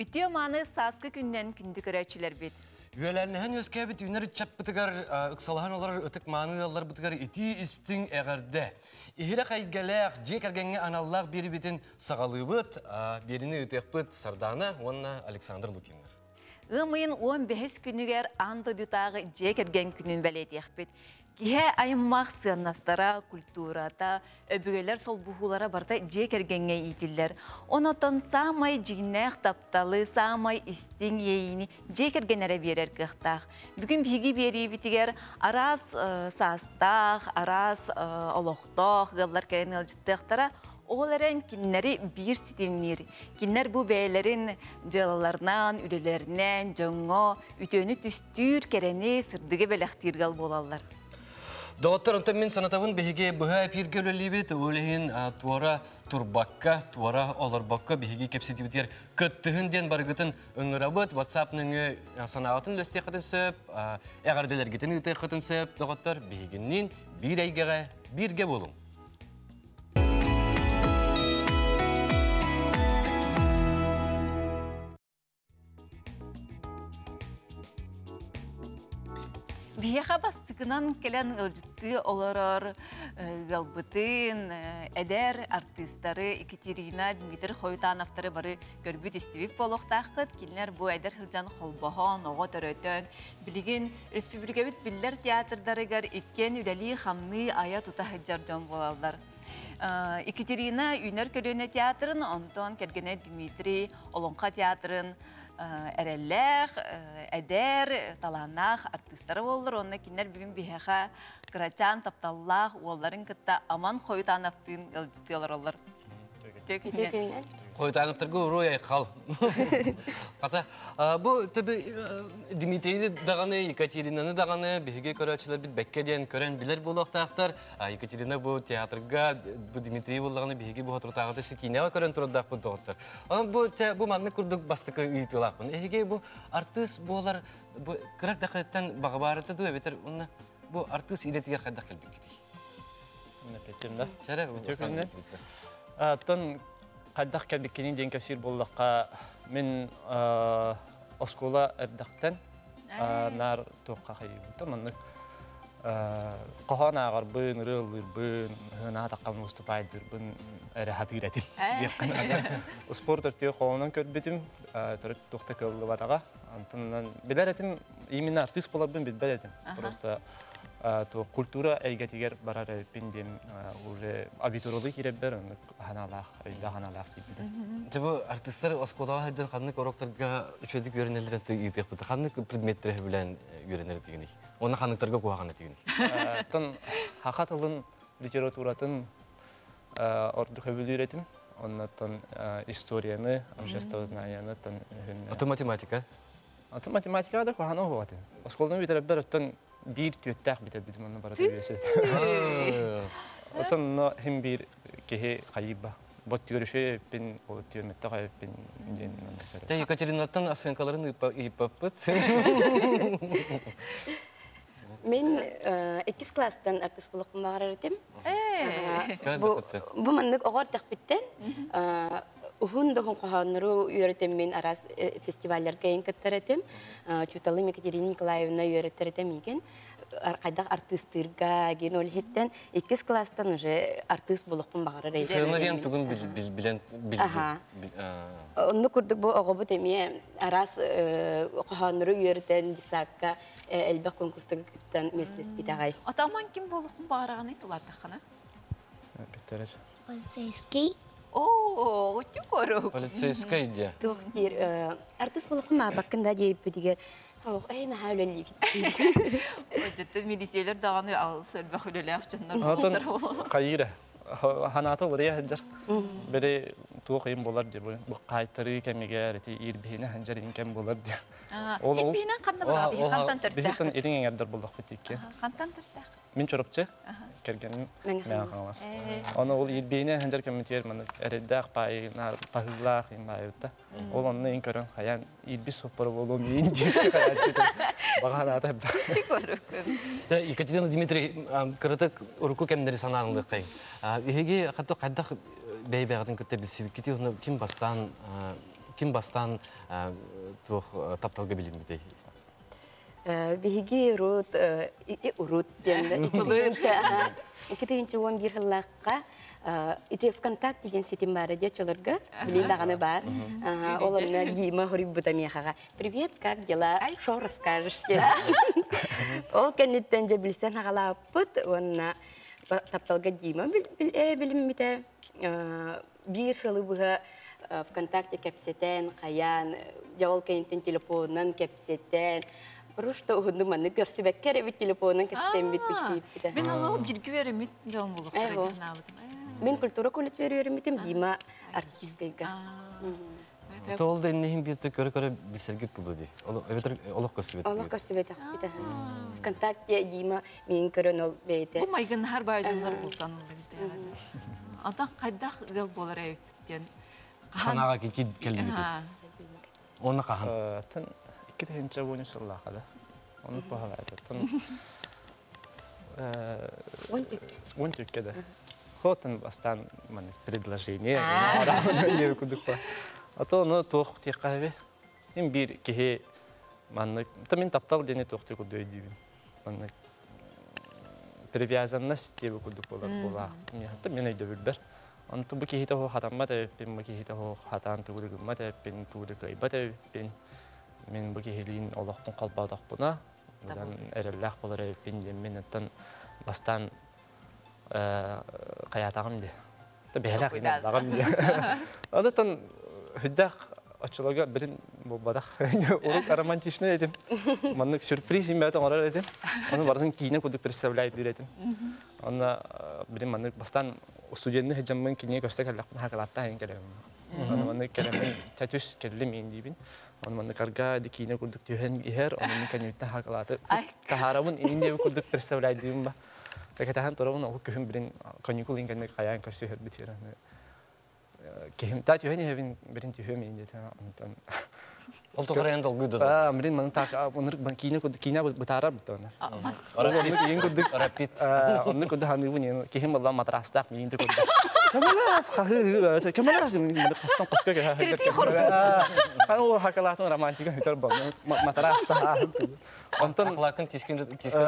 Үтүө мааны сааскы күннэн күндү көрөөччүлэрбит. Үөлээннэһэн үөскээбит үүнэр ыччаппытыгар ыксалаһан олорор ытык мааны ыалларбытыгар итии истиҥ эҕэрдэ. Иһирэх эйгэлээх, дьиэ кэргэҥҥэ аналлаах биэрибитин саҕалыыбыт. Биэриини ыытыахпыт Сардаана уонна Александр Лукиннар. Ыам ыйын 15 күнүгэр аан дойдутааҕы дьиэ кэргэн күнүн бэлиэтиэхпит. Киһи аймах сыаннастара, культурата, өбүгэлэр солбуһуулара барыта дьиэ кэргэҥҥэ иитиллэр. Онотон саамай дьиҥнээх тапталы, саамай истиҥ иэйиини дьиэ кэргэн эрэ биэрэр кыахтаах. Бүгүн биһиги биэриибитигэр араас саастаах, араас олохтоох ыаллар кэлэн ыалдьыттыахтара. Ол эрэн кинилэри биир ситимниир. Кинилэр бу бэйэлэрин дьыалаларынан, үлэлэринэн дьоҥҥо үтүөнү түстүүр, кэрэни, сырдыгы бэлэхтиир ыал буолаллар. Доҕоттор, онтон мин санатабын биһиги быһа эпииргэ үлэлиибит. Ол иһин туора турбакка, туора олорбокко биһиги кэпсэтиибитигэр кыттыһын диэн барыгытын ыҥырабыт. WhatsApp нөҥүө санааҕытын үллэстиэххитин сөп, эҕэрдэлэргитин ыытыаххытын сөп. Доҕоттор, биһигинниин биир эйгэҕэ бииргэ буолуҥ. Биһиэхэ бастакынан кэлэн ыалдьыттыы олорор ыалбытын, эдэр артыыстары Екатерина, Дмитрий Хоютановтары бары көрбүт-истибит буолуохтааххыт. Кинилэр бу эдэр сылдьан холбоһон, оҕо төрөтөн, билигин республикабыт биллэр театрдарыгар иккиэн үлэлии-хамныы, айа-тута сылдьар дьон буолаллар. Екатерина Үүнэр көлүөнэ театрын, онтон кэргэнэ Дмитрий Олоҥхо театрын эрэллээх, эдэр, талааннаах артыыстара буоллар уонна кинилэр бүгүн биһиэхэ кырачаан тапталлаах уолларын кытта Аман Хойутановтыын ыалдьыттыы олороллор. Хойутановтарга уруй айхал. Хата, бу тэби Дмитрийни даҕаны, Екатеринаны даҕаны биһиги көрөөччүлэрбит бэккэ диэн көрөн билэр буолуохтаахтар. Екатерина бу театрга, бу Дмитрий буоллаҕына биһиги бу соторутааҕыта киинэҕэ көрөн турардаахпыт доҕоттор. Онон бу бу маннык курдук бастакы ыйытыылаахпын. Эһиги бу артыыс буолар бу кыра эрдэххиттэн баҕабаарыта дуу эбэтэр уонна бу артыыс идэтигэр хайдах кэлбиккитий? Эппитим да. Чэрэ, Оттон хайдах кэлбиккиний диэн кэпсиир буоллахха, мин оскуола эрдэхтэн наар туохха хайыыбыттан маннык хоһоон ааҕарбын, ырыа ыллыырбын, ыһынаатахха выступайдыырбын эрэ хатыыр этим. Спорт өртүө хоһоонун көрбүтүм, төрүт туох да кыаллыбатаҕа. Антонунан билэр этим, именно артист буоларбын билбэт этим. Просто туох культура эйгэтигэр барар эбиппин диэн уже абитуралыы киирэрбэр оннук ханаалаах, өйдөөх ханаалаах киирбитим. Дьэ бу артыыстар оскуолаҕа сылдьан ханнык уроктарга үчүгэйдик үөрэнэллэрин ыйытыахпыт. Ханнык предметтэри сөбүлээн үөрэнэр этигиний? Уонна ханныктарга куһаҕан этигиний? Оттон саха тылын литературатын ордук сөбүлүүр этим. Оннуттан историяны, обществознанияны оттон Аты математика? Аты математикаҕа да куһаҕан оһуох этим. Оскуоланы бүтэрэрбэр оттон биир түөттээх бүтэрбитим онно барыта үөсэт. Оттон онно хим биир киһи хайыба. Бот түөрүшү ол түөмөттөх эппин диэн. Тэ Екатеринаттан оценкаларын ыйыппаппыт. Мин иккис класстан артыыс буолуохпун баҕарар этим. Бу бу маннык оҕо эрдэхпиттэн уһун да уһун хоһооннору үөрэтэммин араас фестивалларга эн кыттар этим. Учууталым Екатерина Николаевна үөрэттэр этэ миигин хайдах артыыстыырга диэн ол иһиттэн иккис класстан уже артыыс буолуохпун баҕарар этим. Сыана диэн тугун билэн Оннук курдук бу оҕобут эмиэ араас хоһооннору үөрэтэн детсадка элбэх конкурстарга кыттан миэстэлэспит аҕай. Атаман ким буолуоххун баҕараҕыный улааттаххына? Питтерич. Полицейский. Оо, отчу Полицейскай диэ. Туох диир, артыыс буолуоххун баҕарбаккын да диэбиппитигэр, ох, эй, наһаа үлэлиигит. Өтөттө милициялар даҕаны алыс элбэх үлэлээх дьоннор Отон хайыыра ханаата уларыйа сылдьар. Били туох ыйым болар дии бу хаайтарыы кэмигэр ити иирбиһинэ сылдьар кэм болар дии. Ол ол Иирбиһинэн ханна бараҕытый? Хантан төрдээх? Биһиттэн ириҥ эҥэрдэр буллахпыт икки. Хантан төрдээх? Мин Чурапчы кэргэним Мэҥэ Хаҥалас. Ону ол иирбиһинэ сылдьар кэммитигэр маны эрэйдээх паайы паһыылаах им баайыбыта. Ол онно ин көрөн хайаан иирбис соппоро буолуом иин диэки харааччыта баҕанаата Екатерина Дмитрий кыратык урукку кэмнэри санаанылыаххай. Биһиги хато хайдах бэйбэҕитин кытта билсибиккити уонна ким бастаан Ким бастаан туох тапталга билиммитэй? Биһиги урут урут диэн 2011 сыллаахха ити ВКонтакте диэн ситим баара диэ чолорго билин даҕаны баар. Ол онно Дима хоруйбута миэхэҕэ «Привет, как дела? Шо расскажешь?» диэн. Ол кэнниттэн дьэ билсэн аҕалааппыт уонна тапталга Дима билиммитэ. Биир сылы быһа ВКонтакте кэпсэтэн, хайаан, дьэ ол кэнниттэн телефонунан кэпсэтэн, просто уһуннук маннык көрсүбэккэ эрэ эбит телефонунан кэпсэтэммит билсииппитэ. Мин олоҕум бииргэ үөрэммит дьон буолуохтара санаабытым. Мин культура колледжыгар үөрэммитим, Дима артисткайга. Ол да иннихин бииртэ көрө-көрө билсэргит булду дии. Эбэтэр олох көрсүбэтэх. Олох көрсүбэтэхпит. ВКонтакте Дима миин көрөн ол бэйэтэ. Бу майгыннаһар баай дьоннор булсан Антон хайдах ыал буолар эбит диэн санааҕа кэлбит. Оны хаһан? Тын 2010 сыллаахада. Оны пахалаата. Тын Он түкке да. Хотын бастан маны предложение. А то ону туох тиэххэ Им биир киһи маннык та мин таптал диэни туохтуу курдук өйдүүбүн. Маннык привязанность диэби курдук буолар буолаах. Мин өйдөбүлбэр. Онту бу киһитэ хо хатаммат эбиппин, бу киһитэ хо хатаан тугу да гыммат эбиппин, тугу да кыайбат эбиппин. Мин бу киһилиин олохпун холбоотохпуна, быдан эрэллээх буолар эбиппин диэммин оттон бастаан хайаатаҕым дии. Бэһэлээх гынардаҕым дии. Онтон хүддээх оччолорго билин буолбатах. Урук романтичный этим. Маннык сюрприз имбэт оҥорор этим. Ону барытын киинэ курдук представляет диир этим. Онно билин маннык бастаан студенны сылдьаммын кинигэ көстө кэллэхпин хакалааттаан кэлэбин. Ону маннык кэлэммин тэтүс кэллим иин диибин. Ону маннык арга киинэ курдук түһэн иһэр, ону мин кэнниттэн хакалааты таһаарабын иин диэби курдук представляйдыыбын ба. Кэтэһэн турабын, ол күһүн билин каникул иҥкэнник хайаан көрсүһэрбит киһим та түһэн иһэбин бирин түһүөм иин диэтэ онтон Ол тухарайан долгуйда. Билин маны так оннук киинэ киинэ бытаарар бутта Оннук иин курдук рапид. Оннук курдук ханыыбын киһим болла матрастаах миин курдук. Кэмэлээс хаһыы кэмэлээс хостон хоско Третий хорду. Ол хакалаатын романтика хүтэр бол матрастаах. Онтон Акылаакын тискин тискин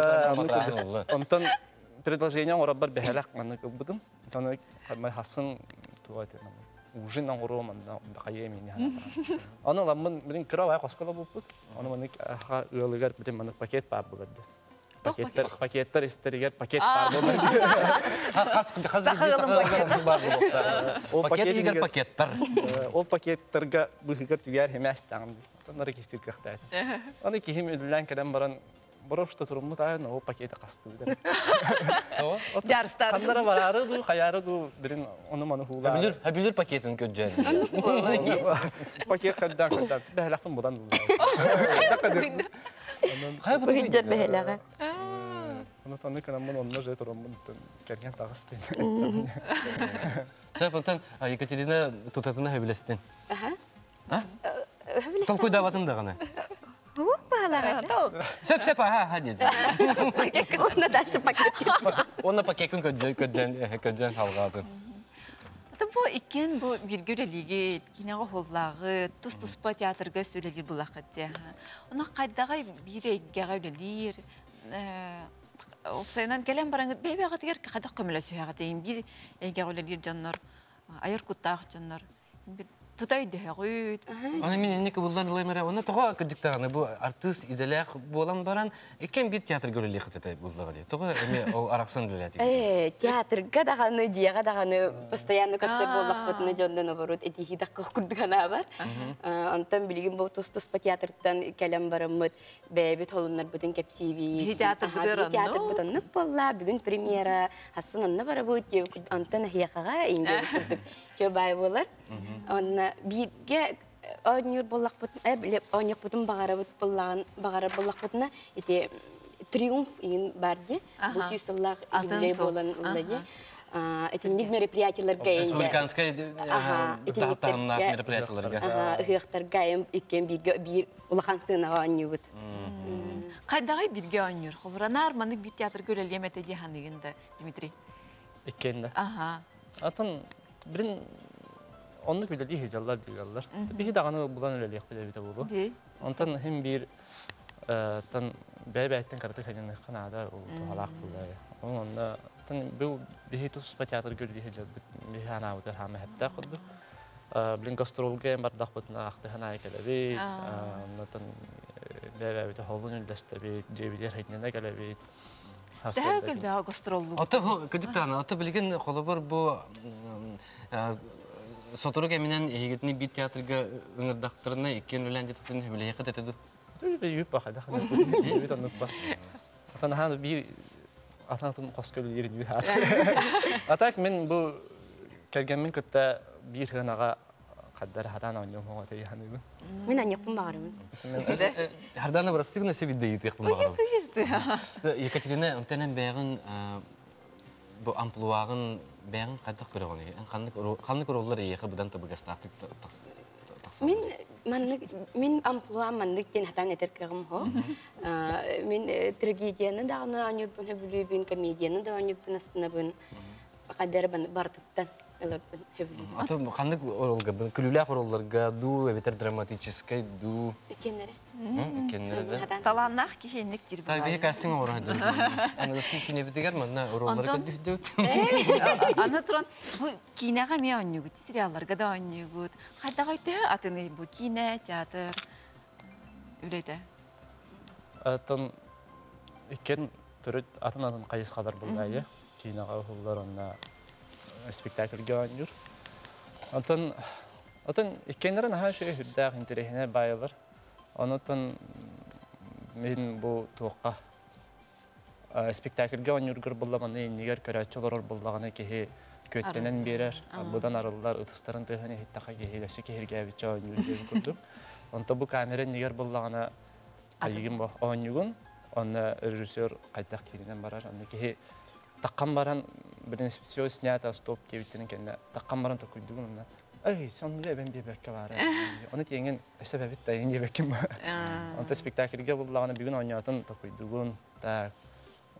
Онтон предложение оҥоробор бэһэлэх маннык ылбытым. Ону хассын туга этэ ужин оҥоруом онно хайыа миини ханаатаҕым. Ону ламмын билин кыра бай хоско булбут. Ону маннык ыалыгар билин маннык пакет баар буларды. Пакеттар пакеттар истэригэр пакет баар буолар. Хас хас биирдии баар буолуохтаах. Ол пакет иһигэр пакеттар. Ол пакеттарга быһыгар түгээр хэмээстэҕим. Оннары кистир кыахтаат. Аны киһим үлэлээн кэлэн баран борошто туруммут аайын ол пакеты хастыы. Жарыстар. Ханнара бараары дуу, хайаары дуу бирин ону маны хуулаа. Хөбүлүр, хөбүлүр пакетын көрдьөн. Пакет көрдөөн көрдөөн. Бэһэлэхпин будан Хай бу Быһыдьар бэһэлэҕэ. Ону тонну кынаммын онно же тураммын кэргэн таҕыс Сөп, онтон Екатерина тутатына хөбүлэстин. Аха. Толкуйдаабатын даҕаны. Ух, баалаҕа. Сөп, сөп, аха, аха диэти. Онно дальше пакет. Онно пакекын көрдөн, көрдөн халҕаатын. Бу иккен бу бирге үлэлиги, кинеҕе уһуллааҕы, тус-туспа театрга үлэлиир булахыт дии. Ону хайдаҕай биир эйгэҕэ үлэлиир, уопсайынан кэлэн бараҥыт бэйбэҕитигэр хайдах көмөлөсүһэҕитин биир эйгэҕэ үлэлиир дьоннор, айар куттаах дьоннор тута өйдөһөҕүт. Аны мин инник ылыллан ылайым эрэ, онно тоҕо кырдьыктаҕына бу артыыс идэлээх буолан баран, иккиэн биир театрга үлэлиэххит этэ буллаҕа дии. Тоҕо эмиэ ол арахсан үлэлээтигит? Театрга даҕаны, дьиэҕэ даҕаны постоянно көрсөр буоллахпытына дьоннон оборот этиһии да курдук санаабар. Онтон билигин бу тус-туспа театртан кэлэн бараммыт бэйэбит холуннарбытын кэпсиибит. Биһи театрбытыгар оннук. Театрбыт оннук буолла, бүгүн премьера, хассын онно барабыт, онтон эһиэхэҕэ индия курдук чө баай буолар. Онно бииргэ оонньуур буоллахпыт, оонньуохпутун баҕарабыт буоллаҕын баҕарар буоллахпытына ити триумф иин бар дии. Бу сүүс сыллаах юбилей буолан ылла дии. Итинник мероприятиеларга Республиканскай таһымнаах мероприятиеларга. Ыһыахтарга иккиэн бииргэ биир улахан сыанаҕа оонньуубут. Хайдаҕай бииргэ оонньуур? Холобуранаар маннык биир театрга үлэлиэм этэ дии саныыгын да, Дмитрий? Иккиэн да. Аха. Атын бирин Оннук үлэлии сылдьаллар дииллэр. Биһи даҕаны булан үлэлиэхпит эбитэ буолуо. Онтон иһин биир тан бэйэ-бэйэттэн кыратык хайдыныахха наада, ол туһалаах буоллаҕа. Ол онно тан бу биһи туспа театрга үлэлии сылдьарбыт биһи анаабытыгар хаама эһэптээх курдук. Билин гастролга бардахпытына ахтыһан аайы кэлэбит, оннотон бэйэ-бэйэбитэ холбун үллэстэбит, дьиэбитигэр хайдына кэлэбит. Төһө кэлбэҕэ гастроллуу? Ото кырдьык даҕаны, ото билигин холобур бу сотору кэминэн эһигитини биир театрга ыҥырдахтарына иккиэн үлээн дьиэтиттэн сөбүлэһиэххит этэ дуу? Үүп баха, үүт оннук ба. Atan ахан биир атын атын хос көлүлүүр үһү. А так мен бу кэргэммин кытта биир сыанаҕа хаддар хатаан оонньуом оҕо тыйыһаныыбын. Мин аньыппын баҕарабын. Хардана бырастыгына сөбүддэйитиэхпин баҕарабын. Екатерина, онтон бэйэҕин бу амплуаҕын бэйэҕин хайдах көрөҕүнүй? Ханнык ханнык роллар эйиэхэ быдан табыгастаахтык тахсаллар? Мин маннык мин амплуа маннык диэн хатаан этэр кыаҕым хо. Мин трагедияны даҕаны оонньуурбун сөбүлүүбүн, комедияны да оонньуурбун астынабын. Хадары барытыттан ыларбын сөбүлүүбүн. Аты ханнык ролга күлүүлээх ролларга дуу эбэтэр драматическай дуу? Иккиэннэрэ. Иккиэннэрэ да. Талааннаах киһи инник диир Та биһи кастинг оҥоро Аныгыскы кинэбитигэр манна роллары көрдүһдүбүт. Аны туран бу киинэҕэ эмиэ оонньуугут, сериалларга да оонньуугут. Хайдах өйдөһө атыный бу киинэ, театр үлэтэ? Оттон иккиэн төрүт атын-атын хайысхалар буллаайы. Киинэҕэ уһуллар онно спектакльга оонньуур. Онтон отон иккиэннэрэ наһаа үчүгэй сүрдээх интэриэһинэй баайалар. Онутон мин бу туохха спектакльга оонньуургар булламаны иннигэр көрөөччү олорор буллаҕына киһи күөттэнэн биэрэр, быдан арыллар, ытыстарын тыаһын иһиттэххэ киһи өссө киһиргээбиччэ оонньуур диэн курдук. Онто бу камера иннигэр буллаҕына айыгын бу оонньугун, онно режиссер хайдах кииринэн барар, онно киһи таххан баран, блин, все снято, стоп диэбиттэрин кэннэ таххан баран токуйдугун онно ай, соннуга эбэн биэрбэккэ баара. Ону тиэҥин өссө эбэбит да эйин диэбэккин ба. Онто спектакльга буллаҕына бүгүн оонньоотун токуйдугун, так,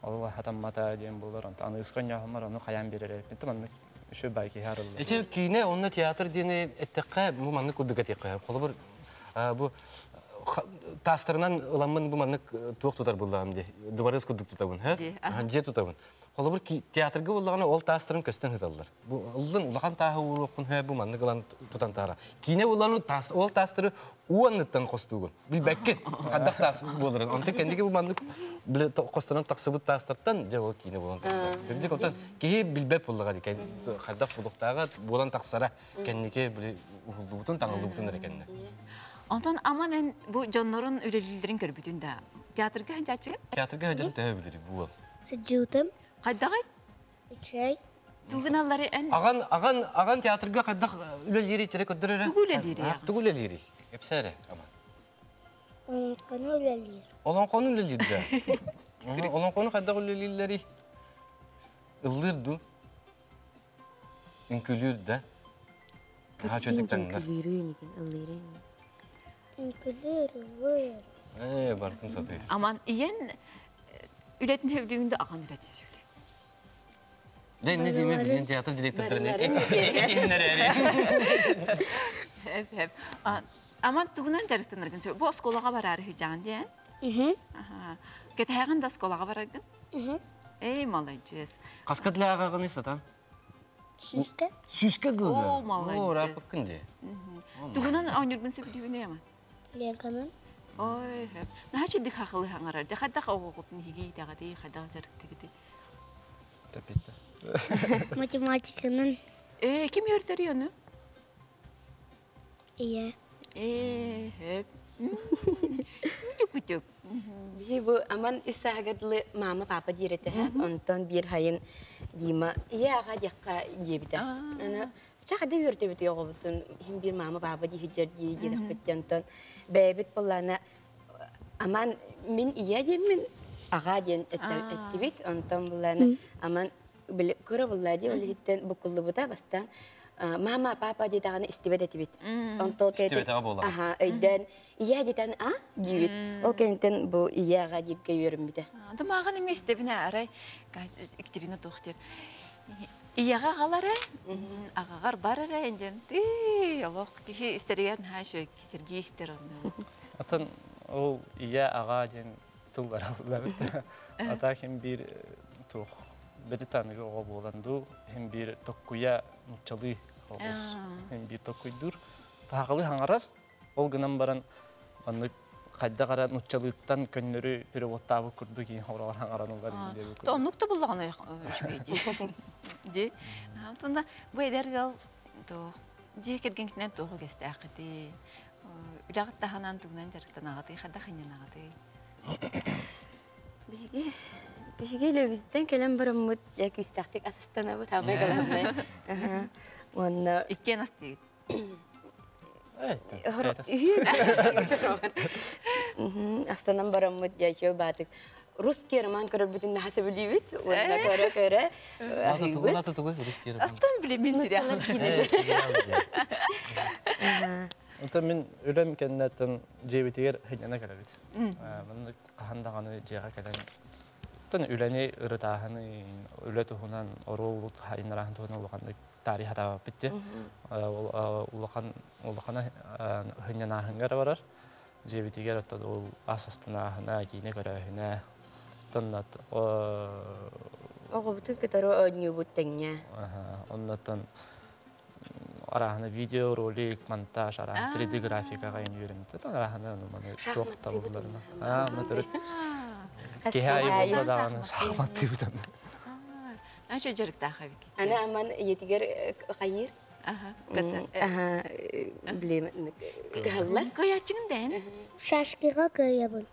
ол хатаммата диэн буолар, онто аныгыска оонньооһуммар ону хайаан биэрэр эбиппин маннык үчүгэй баай киһи арыллар. Ити киинэ онно театр диэни эттэххэ, бу маннык курдук этиэххэ. Холобур, бу таастарынан ыламмын бу маннык туох тутар буллаҕым дии. Дыбарыас курдук тутабын, һэ? Дьиэ тутабын. Холобур, театрга буоллаҕына ол таастарын көстөн сыталлар. Бу ыллын улахан тааһы ууруоххун һэ бу маннык ылан тутан таара. Киинэ буоллаҕына таас ол таастары уу анныттан хостуугун. Билбэккин. Хаддах таас буоларын. Онтон кэнники бу маннык хостонон тахсыбыт таастартан дьэ ол киинэ буолан тахсар. Кырдьык онтон киһи билбэт буоллаҕа дии. Хайдах булуктааҕа буолан тахсара кэнники били уһуллубутун, таҥыллыбытын эрэ кэннэ. Онтон аман эн бу дьоннорун үлэлииллэрин көрбүтүн да театрга сылдьааччыгын? Театрга сылдьан төһө билири бу уол? Сылдьыбытым. Хайдаҕай? Үчүгэй. Тугуналлары эн? Аҕан, аҕан, аҕан театрга хайдах үлэлиири тире көрдөрөрө? Тугу үлэлиири? Тугу үлэлиири? Кэпсээ аман. Олоҥхону үлэлиир. Олоҥхону үлэлиир да? Олоҥхону хайдах үлэлииллэрий? Ыллыыр дуу? Үҥкүүлүүр да? Наһаа чөлдүк таҥнар. Үҥкүүлүүр, ыллыыр. Ээ, бартын сатыыр. Аман, ийэн үлэтин сөбүлүүгүн да аҕан үлэтин сөбүлүүр. Дэ инне диме билин театр директордарын этиһиннэр Аман тугунан дьарыктанаргын сөп. Бу оскуолаҕа бараары сылдьаҕын диэн. Кэтэһэҕин да оскуолаҕа бараргын? Эй, маладьыас. Хаска дылааҕаҕыный сатан? Сүүскэ. Сүүскэ дылы. Оо, маладьыас. Оо, ырааппыккын дии. Тугунан оонньуургун сөбүлүүгүнүй ама? Леканын. Ой, наһаа чэдик хахылы хаҥарар. Дьэ хайдах оҕоҕутун иһиги итэҕэтий, хайдах дьарыктыгытый? Тэпиттэ. Математиканын. Ээ, ким үөрдөрүй ону? Ийэ. Ээ, Күтүк. Биһи бу аман үс сааһыгар дылы мама папа диир этэ онтон биир хайын Дима ийэ аҕа диэххэ диэбитэ. Аны чэ хада үөрдэбит оҕобутун иһин биир мама папа дии сылдьар дии диэтэхпит онтон бэйэбит буоллаана аман мин ийэ диэммин аҕа диэн эттибит онтон буллаана аман били кыра булла дии ол иһиттэн буккуллубута бастаан мама папа диэтэҕинэ истибэт этибит онтон истибэтэҕэ буолаҕын аха өйдөөн ийээ диэтэн а диибит ол кэнниттэн бу ийээ аҕа дииргэ үөрэммитэ Да мааҕын эмиэ истэбин арай Екатерина туох диир. Ийэҕэ аҕалара, аҕаҕар бар эрэ диэн олох киһи истэригэр наһаа үчүгэй сэргии истэр онно. Атын ол ийэ аҕа диэн тыллар аллабыт. Ата ким биир туох бэти аныгы оҕо буолан дуу, хим биир токкуйа нуччалыы оҕус, хим биир токкуйдуур. Таһаҕалыы хаҥарар, ол гынан баран маннык хайдах эрэ нуччалыыттан көннөрү переводтаабыт курдук иин хороҕор хаҥаран ылар диэбит. Оннук да буллаҕына үчүгэй дии. Дии. Онтон бу эдэр ыал туох дьиэ кэргэҥҥитинэн туох үгэстээххитий? Үлэҕит таһынан тугунан дьарыктанаҕытый, хайдах инньэнаҕытый? Биһиги биһиги үлэбититтэн кэлэн бараммыт дьэ күүстээхтик асыстанабыт аҕай главное. Уонна Иккиэн астыыгыт. Астанан бараммыт дьэ баатык русский роман көрөрбүтүн наһаа сөбүлүүбүт уонна көрө-көрө аһыыбыт. Русский роман. Аттан билимин сериал. Онтон мин үлэм кэнниттэн дьиэбитигэр сынньана кэлэбит. Маннык хаһан даҕаны дьиэҕэ кэлэн оттон үлэни ырытааһыны, үлэ туһунан, оруол хайыннарааһын туһунан улаханнык таарыйа сатаабаппыт дии. Улахан улахана сынньанааһыҥҥа эрэ барар. Дьиэбитигэр оттон ол ас астынааһына, киинэ көрөөһүнэ, оттон Оҕобутун кытары оонньуубут тэҥҥэ. Оннотон арааһына видеоролик, монтаж, араһын 3D графикаҕа үөрэммит. Араһына ону маны туох табылларына. Аа, онно төрүт киһи айы буолла даҕаны шахматтыыбыт аны. Нача дьарыктаах эбиккит. Аны аман ийэтигэр хайыыр. Аха, билем кыһаллар. Кыайааччыгын дээн. Шашкига кыайабын.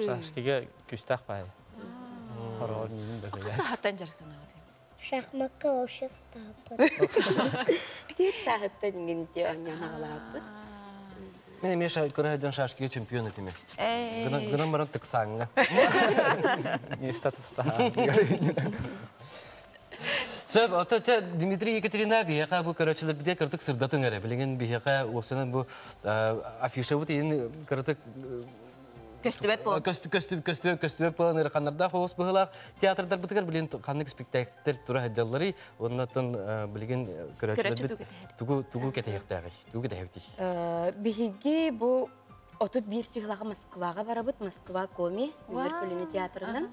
Шашкига күстээх баай. Хороҕор миинин да кыайа. Сахаттан дьарыктанаҕыт. Шахмакка вообще сатаабыт. Тиэт сааһыттан иҥин те оонньоон аҕалаабыт. Мен эмиэ көрө шашкига чемпион этим. Гынан баран тыксааҥҥа. Не статустаһа. Сөп, ото Дмитрий Екатерина биһиэхэ бу көрөөччүлэр битэ кыртык сырдатын эрэ. Билигин биһиэхэ уопсанан бу афишабыт иһин кыртык көстүбэт буолан. Көстүбэт көстүбэт буолан ыараханнардаах оҕус быһыылаах театрдарбытыгар билигин ханнык спектакльтер тура сылдьалларый уоннаттан билигин көрөөччүлэрбит тугу тугу кэтэһиэхтээҕий тугу кэтэһэбитий? Биһиги бу 31 чыһылаҕа Москваҕа барабыт. Москва Коми Үүнэр көлүөнэ театрынан.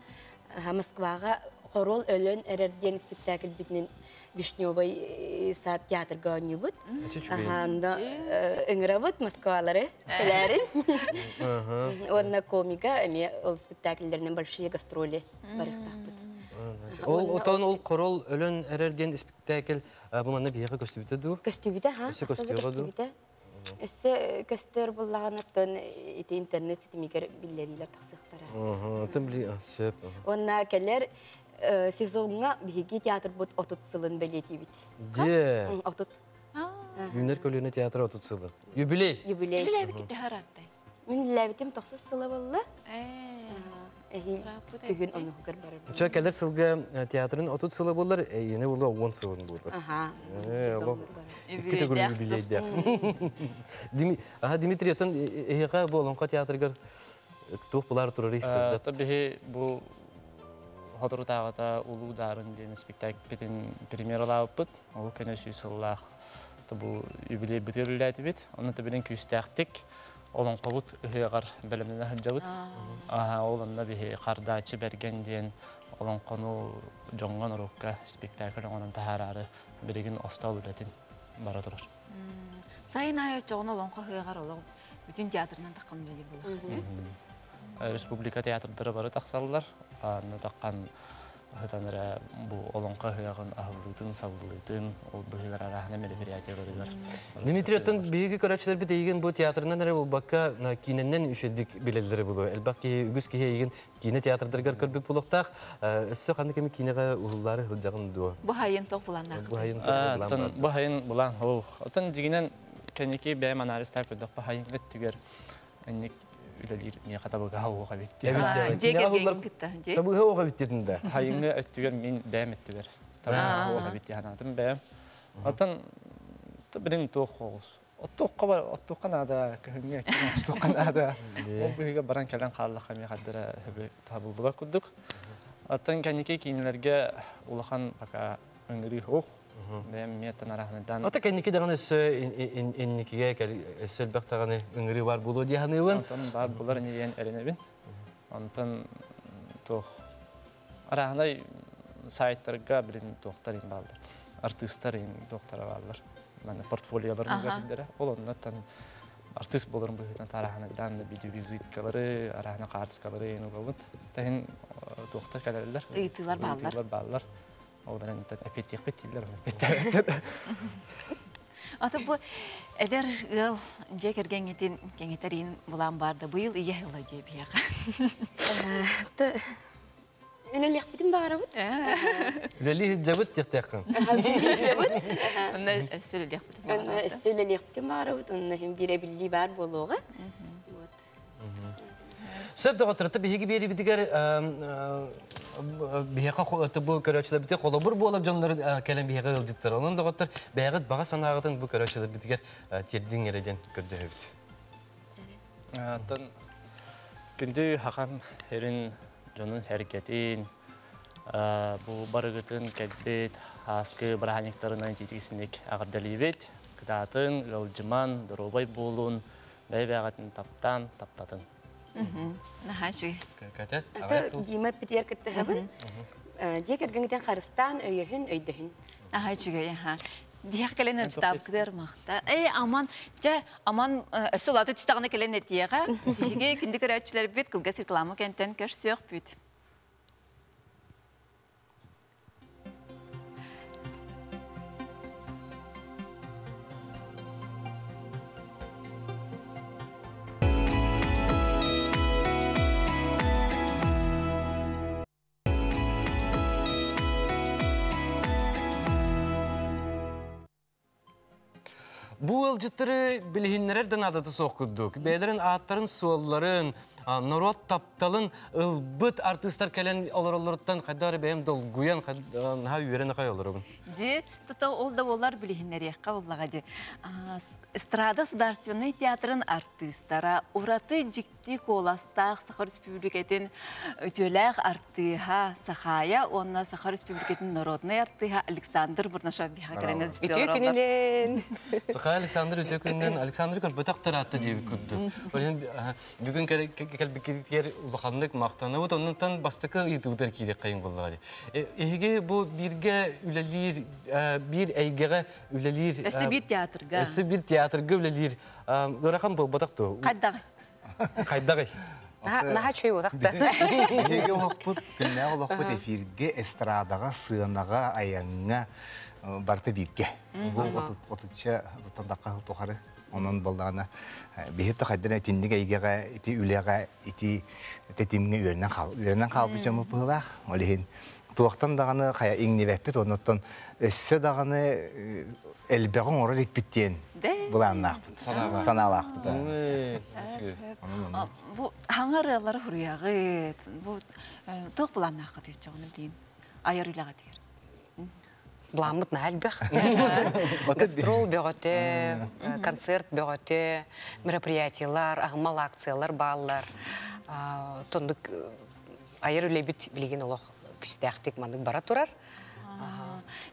Москваҕа Хоруол өлөн эрэр диэн спектакльбитинэн Вишневый сад театрга оонньуубут. Онно ыҥырабыт Москвалары кэлээрин. Уонна комика эмиэ ол спектакльлэринэн большие гастроли барыахтаахпыт. Ол отон ол Хоруол өлөн эрэр диэн спектакль бу манна биһиэхэ көстүбүтэ дуу? Көстүбүтэ, ха. Өссө көстүөҕэ дуу? Өссө көстөр буллаҕынаттан ити интернет ситимигэр биллэриилэр тахсыахтара. Атын били сөп. Уонна кэлэр сезоҥҥа биһиги театрбыт 30 сылын бэлиэтиибит. Дьэ. 30. Үүнэр көлүөнэ театра 30 сылы. Юбилей. Юбилей. Үлэлээбиккит төһө ырааттай? Мин үлэлээбитим 90 сыла буолла. Эһиил күһүн онуһугар барар. Чө кэлэр сылга театрын 30 сыла буолар, эйине буолла 10 сылын буолар. Аха. Икки төгүл юбилейдээх. Дмитрий, отон эһиэхэ бу Олоҥхо театрыгар туох булар турар сырдат? Биһи бу соторутааҕыта Улуу Дарын диэн спектакльбитин премьералаабыппыт. Ол кэнэ сүүс сыллаах бу юбилейбытыгар үлэлээтибит. Онно билин күүстээхтик олоҥхобут ыһыаҕар бэлэмнэнэ сылдьабыт. Ол онно биһи Хардааччы Бэргэн диэн олоҥхону дьоҥҥо норуокка спектакль оҥорон таһаараары билигин остуол үлэтин бара турар. Сайын аайы оччоҕуна олоҥхо ыһыаҕар олох бүтүн театрынан таххан үлэлиир буоллахха. Республика театрдара бары тахсаллар. Анна таххан ыһытан эрэ бу олоҥхо ыһыаҕын аһыллыытын, сабыллыытын, ол быһыылар арааһына мероприятияларыгар. Дмитрий, оттон биһиги көрөөччүлэрбит эйигин бу театрынан эрэ буолбакка киинэннэн үчүгэйдик билэллэрэ буолуо. Элбэх киһи, үгүс киһи эйигин киинэ театрдарыгар көрбүт буолуохтаах. Өссө ханнык эми киинэҕэ уһуллаары сылдьаҕын дуо? Бу хайын туох былааннаах? Бу хайын туох былаан бар? Бу хайын былаан ол. Оттон дьигинэн кэнники бэйэм анализтаах көрдөхпө хайыҥҥа өттүгэр инник үлэлиир миэхэ табыгаһа уох эбит. Дьиэ кэргэҥҥин кытта. Табыгаһа уох эбит диэтин да. Хайыҥҥа өттүгэр мин бэйэм өттүгэр табыгаһа уох эбит диэн бэйэм. Оттон билин туох оҕус. Оттуохха бар, оттуохха наада, көһүҥҥэ оттуохха наада. Ол быһыыга баран кэлэн хааллахха эмиэ хардара табыллыбат курдук. Оттон кэнники киинэлэргэ улахан пока ыҥырыы суох. Бэйэм эмиэ танараһыныттан. Ата кэнники даҕаны өссө инникигэ өссө элбэх даҕаны ыҥырыы бар буолуо дии саныыбын. Онтон баар булар ини диэн эрэнэбин. Онтон туох арааһынай сайтарга билин туохтар ин бааллар. Артыыстар ин туохтара бааллар. Манна портфолиоларын көрдөрө. Ол оннуттан артыыс буоларын быһыытынан арааһынайдаан да видеовизиткалары, арааһына хаартыскалары ин угабыт. Тэһин туохтар кэлэллэр. Ыйытыылар бааллар. Ыйытыылар бааллар. Ол эрэн эппиэттиэхпит дииллэр, эппиэттээбэттэр. Ата бу эдэр ыал дьиэ кэргэҥҥитин кэҥэтэриин булаан баарда быйыл ийэ ыла дьиэ биһиэхэ. Үлэлиэхпитин баҕарабыт. Үлэлии сылдьабыт диэхтээххин. Үлэлии Онно өссө үлэлиэхпитин Онно өссө үлэлиэхпитин баҕарабыт. Онно иһин биир эбиллии баар буолуоҕа. Вот. Сөп доҕоттор, биһиги биэрибитигэр биһиэхэ бу көрөөччүлэрбитигэр холобур буолар дьоннор кэлэн биһиэхэ ыалдьыттар. Онон доҕоттор, бэйэҕит баҕа санааҕытын бу көрөөччүлэрбитигэр тиэрдиҥ эрэ диэн көрдөһөбүт. Оттон күндү хакам эрин дьонун сэргэтин, бу барыгытын кэлбит ааскы бырааһынньыктарынан итиитик эҕэрдэлиибит. Кытаатын, ыалдьыман, доруобай буолун, бэйэ-бэйэҕитин таптаан, таптатын. Наһаа үчүгэй. Катя, Ата Дима Питер кыттыһабын. Дьиэ кэргэҥҥитин харыстаан, өйөһүн, өйдөһүн. Наһаа үчүгэй, аха. Диэх кэлэн ырыстаабыккытыгар махта. Э, аман, дьэ, аман өссө улаата түстэҕинэ кэлэн этиэҕэ. Биһиги күндү көрөөччүлэрбит кылгас реклама кэнтэн көрсүөхпүт. Бу ыалдьыттары билиһиннэрэр да наадата суох курдук. Бэйэлэрин ааттарын-суолларын, норуот тапталын ылбыт артыыстар кэлэн олороллоруттан хайдах эрэ бэйэм долгуйан, наһаа үөрэн аҕай олоробун. Ди, тута ол да буоллар билиһиннэриэххэ буллаҕа ди. Эстрада государственнай театрын артыыстара ураты дьикти Ти куоластаах Саха Республикатын үтүөлээх артыыһа Сахая уонна Саха Республикатын народнай артыыһа Александр Бурнашов биһиэхэ кэлэн Үтүө күнүнэн! Сахая Александр үтүө күнүнэн Александр көрбөтөх тараатта диэбит курдук. Бүгүн кэлбиккитигэр улаханнык махтанабыт. Оннуттан бастакы ыйытыбытыгар киириэххэйин буоллаҕа дии. Эһиги бу бииргэ үлэлиир, биир эйгэҕэ үлэлиир... Өссө биир театрга. Өссө биир театрга үлэлиир ыарахан буолбатах дуо? Хайдаҕый? Хайдаҕый? Наһаа чөй утахта. Биһиги олохпут, күннээҕи олохпут эфиргэ, эстрадаҕа, сыанаҕа, айаҥҥа барыта бииргэ. Бу отучча тутан тухары онон буоллаҕына биһи хайдан итинник эйгэҕэ, ити үлэҕэ, ити тэтимҥэ үөрэнэн хаал үөрэнэн хаалбыт дьоммут быһыылаах. Ол иһин туохтан даҕаны хайа иҥнибэппит, оннуттан өссө даҕаны элбэҕи оҥорор иликпит диэн былааннаахпыт, санаалаахпыт. Бу хаҥа ырыалары хуруйаҕыт, бу туох былааннааххытый оччоҕуна билигин айар үлэҕитигэр? Былааммыт наһаа элбэх. Гастрол бөҕөтө, концерт бөҕөтө, мероприятиелар, аһымал акциялар бааллар. Тондук айар үлэбит билигин олох күүстээхтик маннык бара турар.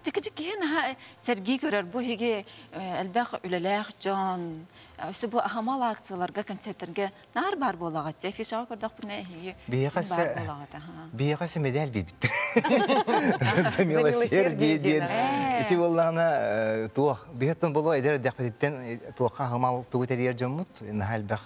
Тикичи киһи наһаа сэргии көрөр бу иһиги элбэх үлэлээх дьон өссө бу аһымал акцияларга концерттэргэ наар баар буолаҕыт афишаҕа көрдөхпүнэ эһиги баар буолаҕыт биһиэхэ өссө медаль биэрбиттэр за милосердие диэн ити буоллаҕына туох биһиэттэн боло эдэр эрдэхпититтэн туохха аһымал тугу тэрийэр дьоммут наһаа элбэх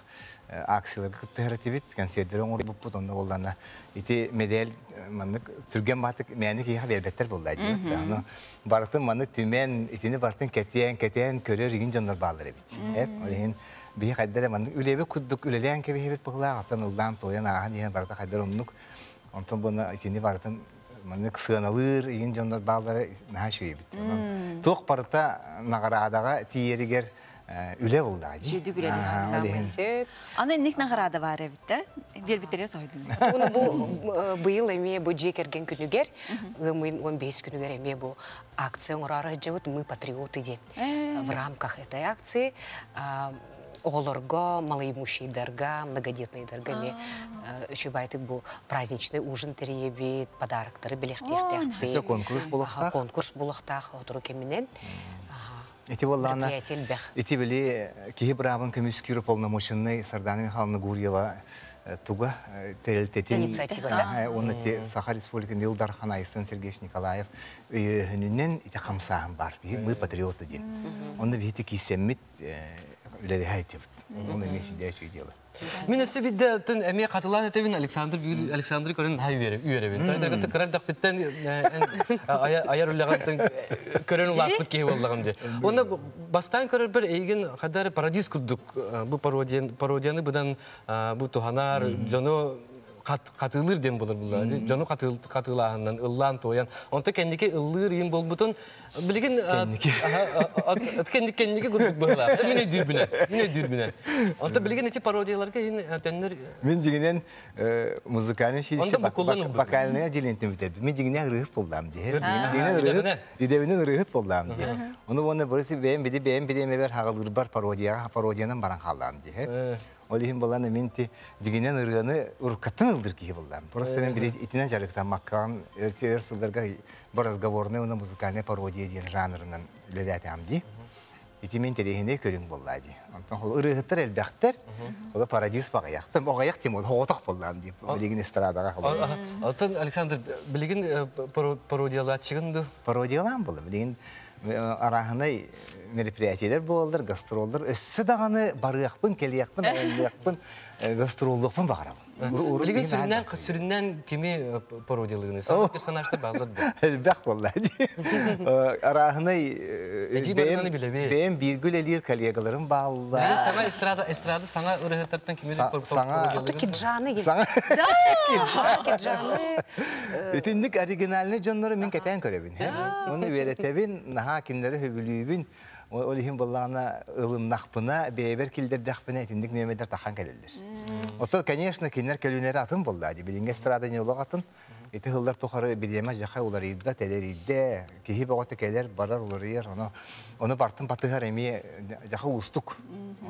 акцияларга кыттыһар этибит, концерттери оҥорбуппут, онно буоллаҕына ити медаль маннык түргэн баатык мээнэ киһиэхэ биэрбэттэр буолла дии. Ону барытын маннык түмэн, итини барытын кэтиэн, кэтээн көрөр игин дьоннор бааллар эбит. Эп, ол иһин биһи хайда эрэ маннык үлэбит курдук үлэлээн кэбиһэбит быһылаах, оттон ыллаан туойан ааһан иһэн барыта хайдар оннук. Онтон буна итини барытын маннык сыаналыыр игин дьоннор бааллара наһаа үчүгэй эбит. Онон туох барыта наҕараадаҕа тиийэригэр үлэ буллаҕа дии. Чүйдүк үлэлиир. Сөп. Аны инник наҕараада баар эбит да. Биэрбиттэрэ соһуйдум. Уну бу быйыл эмиэ бу дьиэ кэргэн күнүгэр, ыам ыйын 15 күнүгэр эмиэ бу акция оҥороору сылдьабыт «Мы патриоты» диэн. В рамках этой акции Оҕолорго, малоимущийдарга, многодетныйдарга эмиэ үчүгэй бу праздничный ужин тэрийэбит, подароктары бэлэхтиэхтээхпит. Өссө конкурс буолуохтаах. Конкурс буолуохтаах отору кэминэн. Ити буоллаҕына, Мероприятие элбэх. ити били киһи быраабын көмүскүүр уполномоченный Сардана Михайловна Гурьева туга тэрилтэтин Инициативата. Уонна ити Саха Республикатын Ил Дархан Айсен Сергеевич Николаев өйөөһүнүнэн ити хамсааһын баар. Мы патриоты диэн. Онно биһити киисэммит үлэлэһэ айтыбыт. Оны эмиэ сүдэ дело. Мин өссө бидде тын эмиэ хатылаан этебин Александр бүгүн Александры көрөн хай үөребин. Той кырар даппыттан аяр үлләгән көрөн улааппыт киһи боллагым ди. Оны бастан көрөр бер эйген хадар парадиз курдук бу пародияны будан бу туханар жону катылыр дем болор булар. Жону катылаһыннан ыллаан тоян. Онто кендики ыллыр им болбутун билигин кенди кендики курдук быһыла. Мине дүрбүнэ. Мине дүрбүнэ. Онто билигин эти пародияларга ин төннөр Мин дигинен музыкальный училище Онда букуллан ылбыт. вокальный отделениетин бүтэрбит. Мин дигинен ырыһыт боллаам ди. Дигинен ырыһыт, идебинен ырыһыт боллаам ди. Оны оны бырысы бэйэм биди бэйэм биди бер хагалырбар пародияга пародиянан баран халлаам ди. Ол иһин боллаана мин ти дигинен ырыаны уруккаттан ылдыр киһи боллаам. Просто мен били итинен жарыктан маккан өртер сылдарга бу разговорный уна музыкальный пародия диэн жанрынан үлэлээтээм ди. Ити мен терехине көрүң болла ди. Онтон хол ырыһыттар элбэхтер, ола парадиз багаяктым, оҕаяк тим ол хоҕотох боллаам ди. Билигин эстрадаға хол. Алтын Александр билигин пародиялаачыгын Пародиялаан болла. Билигин арахынай мероприятиелер болалар, гастроллар. Өссө даҕаны барыахпын, келиэхпин, айанныахпын, гастроллуохпун баҕарабын. Билигин сүрүннән сүрүннән кими пародиялыгын? Саңа персонаждар баалар да. Элбэх болла ди. Арахынай Эжи барганы билеби. бэйэм биргүл элир коллегаларым баалла. Билигин саңа эстрада эстрада саңа ырыһыттартан кими Саңа- Ото киджаны Саңа Киджаны. Итинник оригинальный дьоннору мин кэтээн көрөбүн. Оны үөрэтэбин, наһаа кинилэри хөбүлүүбүн. Ол иһин боллаана ылыннахпына, бэйэбэр килдердэхпинэ итинник нөмедер тахан кэлэллэр. Ото, конечно, кинилэр көлүнэри атын болла. Билиҥҥи эстрада не олох атын. Ити хыллар тухары билиэмэ жаха уларыйда, телерийдэ, киһи бөҕөтө кэлэр, барар уларыйар, ону ону бартын батыһар эмиэ жаха уустук.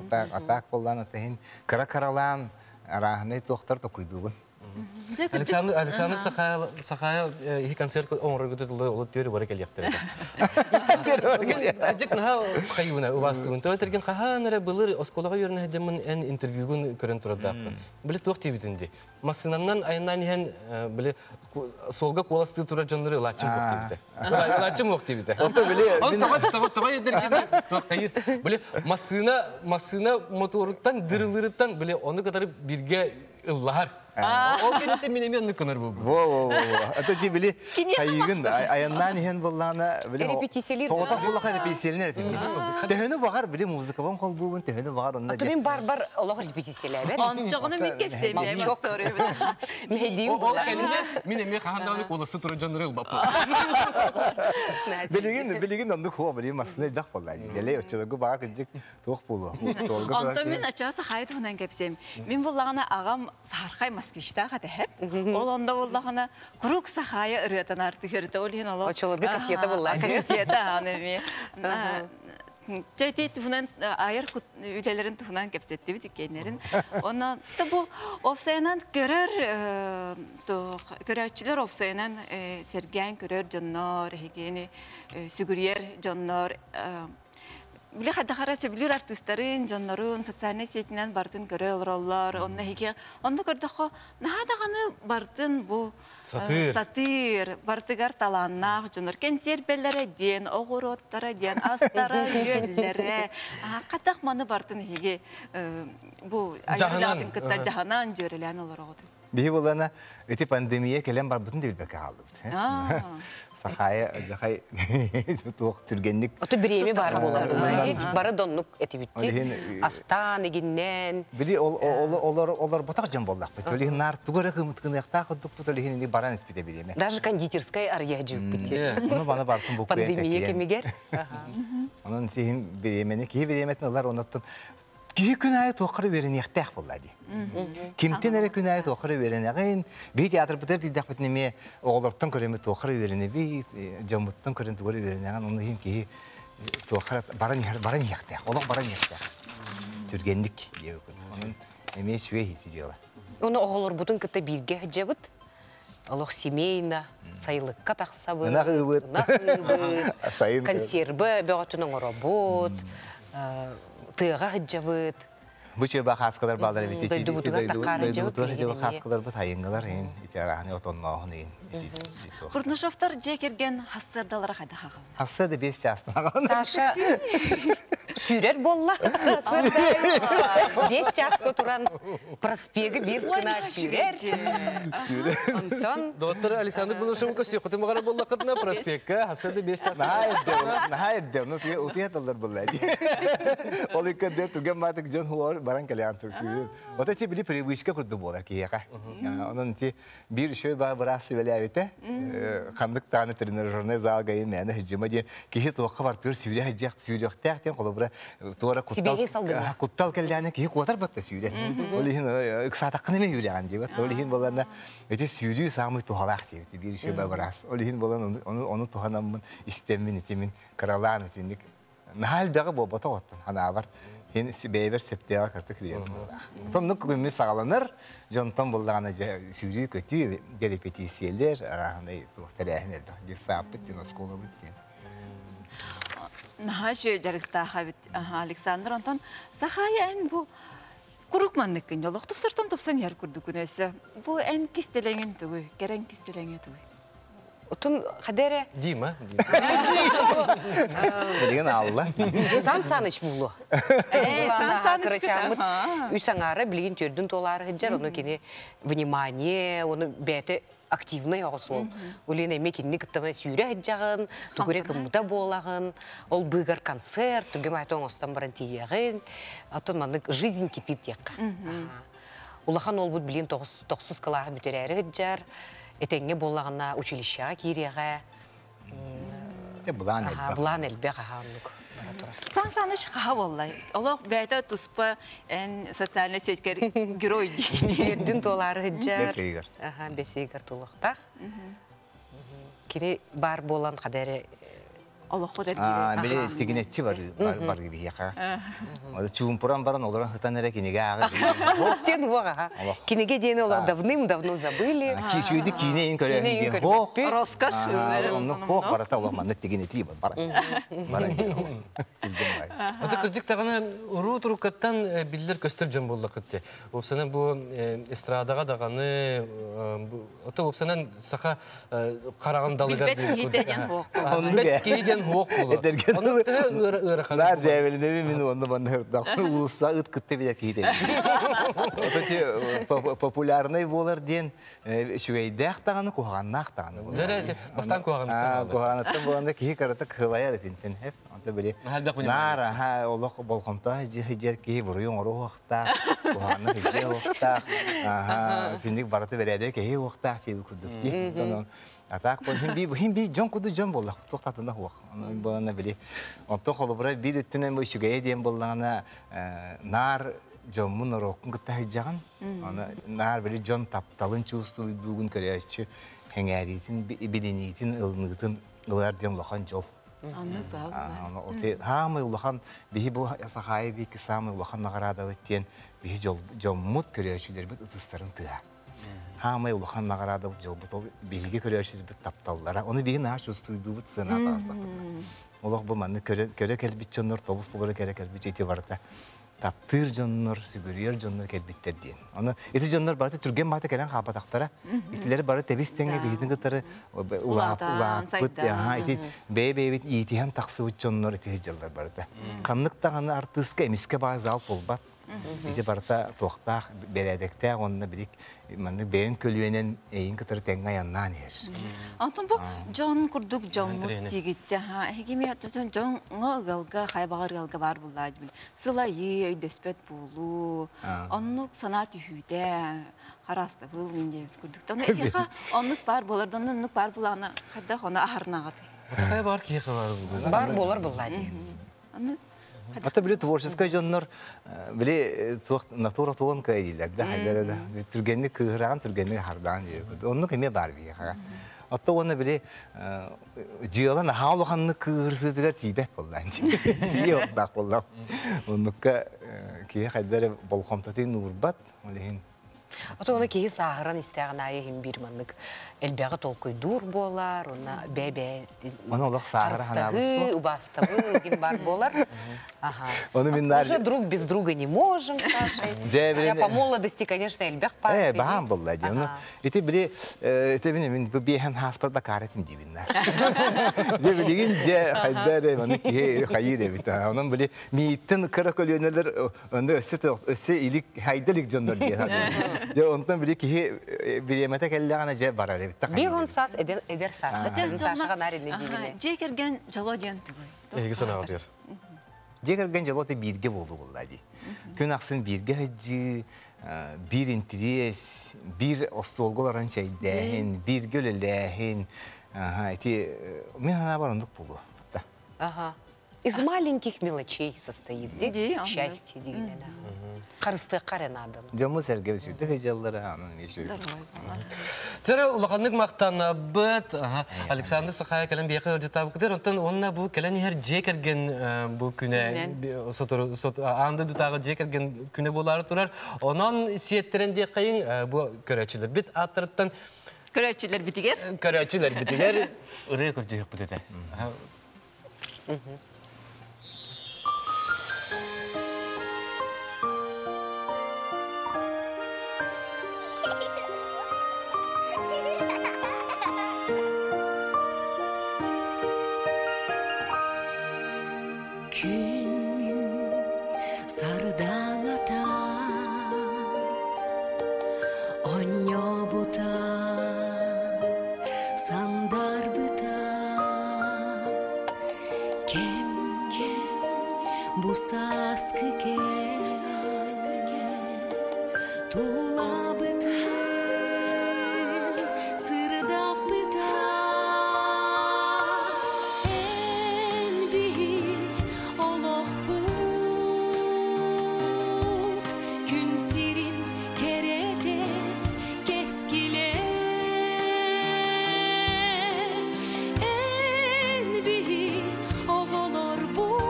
Атаак атаак боллаана тэһин кыра каралаан арааһынай туохтар токуйдуубун. Александр Александр Сахая Сахая их концерт оңорго тулы ол төре бара келиэхтер. Ажык наха хайуна убастыгын. Төтерген хахан эре былыр осколага йөрнө хедемин эн интервьюгун көрөн турдаакпын. Биле туох тийбитинди. Масынаннан айынан иһен биле солга куоласты тура жоннору ылаачым мок тийбите. Ылаачым мок тийбите. Ото биле Он тога тога тога едерген туох кайыр. Биле масына масына моторуттан дырылырыттан биле ону катары бирге ыллахар. Ол кенетте мен эми онну кынар бу. Во во во во. Ото ти били хайыгын аяннан иһен боллаана били Репетициялер. Тоҕотох буллаха репетициялер этим. Төһөнү багар били музыкабын холбуубун төһөнү багар онна. Ото мен бар-бар олох репетициялээбэт. Ончоҕуну мин кэпсиэм Молчок. история. Мэйдиим Ол була. кенде мен эми хахандауны куоласты тура жоннору ылбаппын. Билигин билигин онну хуа били масына дах болла. Деле оччолорго бага күнжик туох болу. Солго Онтон мин ачаа сахай туһунан кэпсиэм. Мин буллаҕына аҕам сахархай москвичтаах этэһэп. Ол онда буллаҕына круг сахая ырыатан артыхырыта ол иһин олох. Оччолорго кассета булла. Кассета аны ми. Чайти туһунан айар үлелерин туһунан кэпсэттибит иккеннерин. Онно та бу офсайынан көрөр көрөөччүлэр офсайынан сэргээн көрөр дьоннор, эһигини сүгүрүйэр дьоннор Биле хадахара сөбүлүр артистарын, дьоннорун социальный сетинен бартын көрө олороллор. Онно хиге, онно көрдөхө наһаа бартын бу Сатыр. сатыр, бартыгар талааннаах дьоннор кэнсиэрбэллэрэ диэн, оҕуруоттара диэн, астара, үөллэрэ. Хатах маны бартын хиге бу Жаһанан. айылаатын кытта жаһанан жөрелән олорогут. Биһи боллаана ити пандемия келен барбытын дилбекке хаалдыбыт. Сахая жахай туох түргенник Ото бириэми бар болар. Бары доннук этибитти. Ол иһин, Астан, игиннен. Били ол ол олар олар ботак жан боллак бит. Олиһин нар тугара кымыткыныякта кудук бут олиһин ини баран испите билеме. Даже кондитерская арья жүүппүтти. Ону бана бартын бу Пандемия кемигер. Онон тиһин биремени киһи биреметин ылар онуттан киһи күн айы туоххары берениэхтээх болла ди. Кимтен эрэ күн айы туоххары беренэҕин, би театр бытыр дийдэхпит неме оҕолортон көрөмү туоххары беренеби, дьоммуттан көрөн тугары беренэҕин, онну иһин киһи туоххары баран иһэр, баран иһэхтээх, олох баран иһэхтээх. Түргэнник диэбит. Онон эмиэ үчүгэй ити дьыала. Оны оҕолорбутун кытта бииргэ сылдьабыт. Олох семейно, сайылыкка тахсабыт. Ынах ыыбыт. Ынах ыыбыт. Сайын Консервы бөҕөтүн оҥоробут. Тыаҕа сылдьабыт. Бу чыба хааскалар баалар эбит. Дойдубутугар таккаары дьабыт. Дойдубутугар хааскаларбыт айыҥҥалар иһин ити арааны отоннооһун иһин. Бурнашовтар дьиэ кэргэн хассыардалара хайдах аҕалла? Хасса да 5 чаастан аҕална. Саша сүүрэр буолла. 5 чааска туран проспегы биир гына сүүрэр. Онтон Доктор Александр Бурнашовка сүйөхөтүн баҕара буоллаххытына проспекка хасса да 5 чааска. Наһаа эрдэ, ону утуйа таллар буолла. Ол иккэ түргэн маатык дьон хуор баран кэлээн турсуйун. Вот эти били привычка курдук буолар киһиэхэ. Онон ити биир үчүгэй баа быраас сүбэлээбитэ. Ханнык даҕаны тренажерный залга мээнэ сылдьыма диэн киһи туохха бартыыр сүүрэ сылдьыах сүүрүөхтээх диэн холобура туора куттал куттал кэллээнэ киһи куотар батта сүүрэ. Ол иһин ыксаатаххына эмэ үүрэҕин диэбит. Ол иһин буоланна ити сүүрүү саамай туһалаах диэбит биир үчүгэй баа быраас. Ол иһин буолан ону туһанаммын истэммин итимин кыралаан итинник наһаа элбэҕи буолбатах оттон ханаабар Һин бэйэбэр сөптөөҕө кыртык билиэн буоллаах. Оннук күммүт саҕаланар, дьонтон буллаҕына дьэ сүүрүү-көтүү, репетициялэр, арааһынай туох тэрээһин элбэх. Дьэ сааппыт диэн оскуолабыт диэн. Наһаа үчүгэй дьарыктаах эбит Александр. Онтон Сахая эн бу куруук манныккын олох тупсартан тупсан иһэр курдуккун өссө. Бу эн кистэлэҥин тугуй? Кэрэҥ кистэлэҥэ тугуй? Отун хадере. Дима. Билигин аалла. Сан Саныч булу. Сан Саныч Кырачааммыт үс аҥаара билигин төрдүн туолаары сылдьар, ону кини внимание, ону бэйэтэ активный оҕус уол. Улин эмиэ кинини кытта сүүрэ сылдьаҕын, тугуре гыммыта буолаҕын, ол быыгар концерт, түгем айта оҥостон баран тиийэҕин. Оттон маннык жизнь кипит диэххэ. Улахан уолбут билин тохсус кылааһы бүтэрээри сылдьар, этэҥҥэ буоллаҕына училищеҕа киириэҕэ. Былаан элбэх. Былаан элбэх аха оннук бара турар. Сан Саныч хаһа буолла? Олох бэйэтэ туспа эн социальнай сетькэр герой дии. Үрдүн туолаары сылдьар. Бэс ыйыгар. Аха, бэс ыйыгар туолуохтаах. Кини баар буолан хада эрэ Олоххо эргиирэ. Били тигинэччи барыы биһиэхэ. Чуумпуран баран олорон сытан эрэ кинигэ ааҕа. Вот диэн уоҕа. Кинигэ диэни олох давным-давно забыли. Киисүйді киинэ иин көрөһүн диэн хоох. Роскошь. Онно хоох барата олох маннык тигинэтии бар. Баран Аты кырдьык даҕаны уруу туруккаттан биллэр көстөр дьон буоллаххыт те. Уопсанан бу эстрадаҕа даҕаны ото уопсанан саха хараҕын далыгар Билбэт киһитэ диэн хуох. Билбэт киһи диэн хуох буолуо. Онно төһө ыарахан. Наар дьээбэлинэби мин онно манна ырдах улусса ыт кытта билэ киһи Ото ти популярный буолар диэн үчүгэйдээх даҕаны куһаҕаннаах даҕаны буолар. Бастаан куһаҕаныттан. Куһаҕаныттан буоланда киһи карата кыһылайар итинтэн хеп. Онто били наар аха олох болҕомто дьиэр киһи буруйу оҥоруохтаах, куһаҕаны сылдьыахтаах, аха синник барыта бэрээдэ киһи уохтаах диэби курдук дии. Онтон атаак бу хин би хин би дьон курдук дьон буоллах туох татына хуох. Онон буолана били онтон холобура биир өттүнэн бу үчүгэйэ диэн буоллаҕына наар дьоммун норуоккун кытта сылдьаҕын. Аны наар били дьон тапталын чувствуйдуугун көрөөччү сэҥээриитин, билиниитин, ылыныытын ылар диэн улахан дьол. Аннык баа. Хаамай улахан биһи бу Сахаайа биики саамай улахан наҕараадабыт диэн биһи дьоммут көрөөччүлэрбит ытыстарын тыаһа. Хаамай улахан наҕараадабыт дьолбут ол биһиги көрөөччүлэрбит тапталлара. Ону биһи наһаа чувствуйдуубут сыана таҕыстахпытына. Олох бу манны көрө кэлбит дьоннор тобус толору кэрэ кэлбит ити барыта таптыыр дьоннор, сүгүрүйэр дьоннор кэлбиттэр диэн. Аны ити дьоннор барыта түргэн баата кэлэн хаапатахтара. Итилэри бары тэбис тэҥҥэ биһитин кытары улааппыт, ити бэйэ-бэйэбит иитиһэн тахсыбыт дьоннор ити сылдьаллар барыта. Ханнык даҕаны артыыска эмискэ баа зал туолбат. Ити барыта туохтаах, бэрээдэктээх уонна билик маннык бэйэҥ көлүөнэн эйин кытары тэҥҥэ айаннаан иһэр. Онтон бу дьон курдук дьоҥҥут тиигиттэ эһиги дьоҥҥо ыалга хайбаҕар ыалга баар буллаа сылайыы, өйдөспөт буолуу, оннук санаа түһүүтэ, хараастабыл мин диэбит курдук. Ону эһиэхэ оннук баар буолар, оннук баар булаана хайдах ону аһарнаҕытый? Отакай бар киһиэхэ баар буолар. Бар буолар буллаа дии. Аны Ата били творческай дьоннор били натура тонкая дииллэр да, хайдара да түргэнник кыыһыраҕын, түргэнник хардаан диир. Оннук эмиэ баар биһиэхэ. Отто уонна били дьыала наһаа улаханнык кыыһырсыытыгар тиийбэт буоллаан дии. Тиийэ охтоох буоллаҕым. Оннукка киһи хайда эрэ болҕомтотун уурбат, ол иһин Ото ону киһи сааһыран истэҕин аайы иһин биир маннык элбэҕи толкуйдуур буолар, уонна бэйэ Ону олох сааһыра ханаабыт харыстаһыы, убаастабыл игин бар буолар. Ага. Ону мин наар Уже друг без друга не можем, Сашей. Хотя по молодости, конечно, элбэх Э, баһаам буолла дии. Ону ити били ити мин бу биэһэн хааспар да кааратым диибин Дьэ билигин дьэ хайда эрэ маны киһи хайыыр эбит. Онон били мииттэн кыра көлүөнэлэр Онно өссө өссө илик хайда илик дьоннор диэн саныыбын. Дьэ онтон били киһи бириэмэтэ кэллэҕинэ дьэ барар эбит да. Биир саас эдэр эдэр саас. Сашаҕа наар иннэ диибинэ. Дьиэ кэргэн дьоло диэн тугуй? Эһиги санааҕытыгар. Дьиэ кэргэн дьоло бииргэ буолуу буолла дии. Күн ахсын бииргэ сылдьыы, биир интириэс, биир остуолга олорон чэйдээһин, бииргэ үлэлээһин, ити мин санаабар оннук буолуо. Ага. Из маленьких мелочей состоит счастье дигинен. Харыстыахха эрэ наада. Дьоммут сэргэ сүрдэх дьаллара анан Тара улаханнык махтанабыт. Александр Сахая кэлэн биэхэ ыалдьытаабыкытыр. Онтон уонна бу кэлэн иһэр дьиэ кэргэн бу күнэ сотору аан дойдутааҕы дьиэ кэргэн күнэ буолаары турар. Онон сиэттэрэн диэххэйиҥ бу көрөөччүлэрбит ааттарыттан көрөөччүлэрбитигэр көрөөччүлэрбитигэр ырыа көрдүөхпүт этэ. Күн сардаҥата Онньобута сандарбыта Кэм бу сааскы кэм Тулабытын сырдаппыта Эн биһи олохпут Күн сирин кэрэтэ кэскилэ Эн биһи оҕолорбут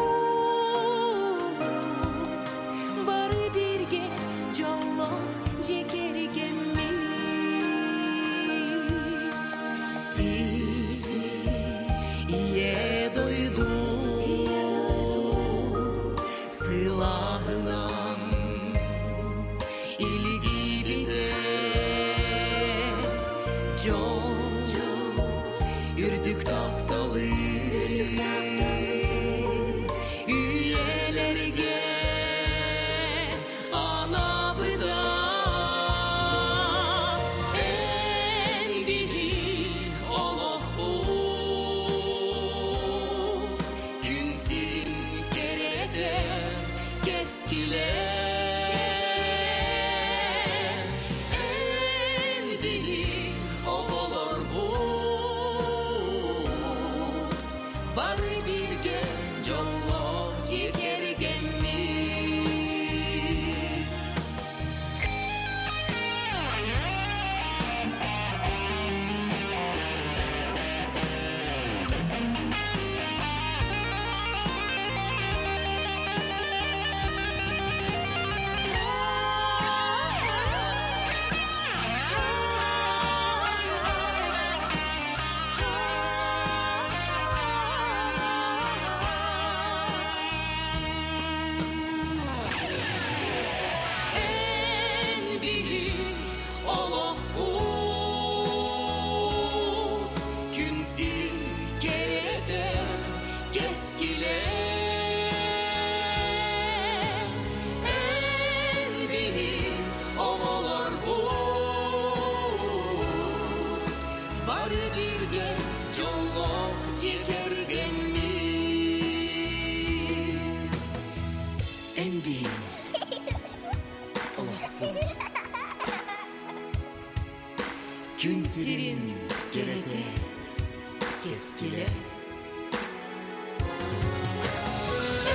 Бары бииргэ дьоллоох дьиэ кэргэммит Сир ийэ дойду сылааһынан илигибитэ дьол үрдүк тапталын үйэлэргэ анабыта эн биһи олохпут күн сирин кэрэтэ кэскилэ эн биһи оҕолорбут бары бииргэ дьоллоох дьиэ кэргэммит Эн биһи олохпут күн сирин кэрэтэ кэскилэ Эн биһи оҕолорбут бары бииргэ дьоллоох дьиэ кэргэммит Эн биһи олохпут күн сирин кэрэтэ кэскилэ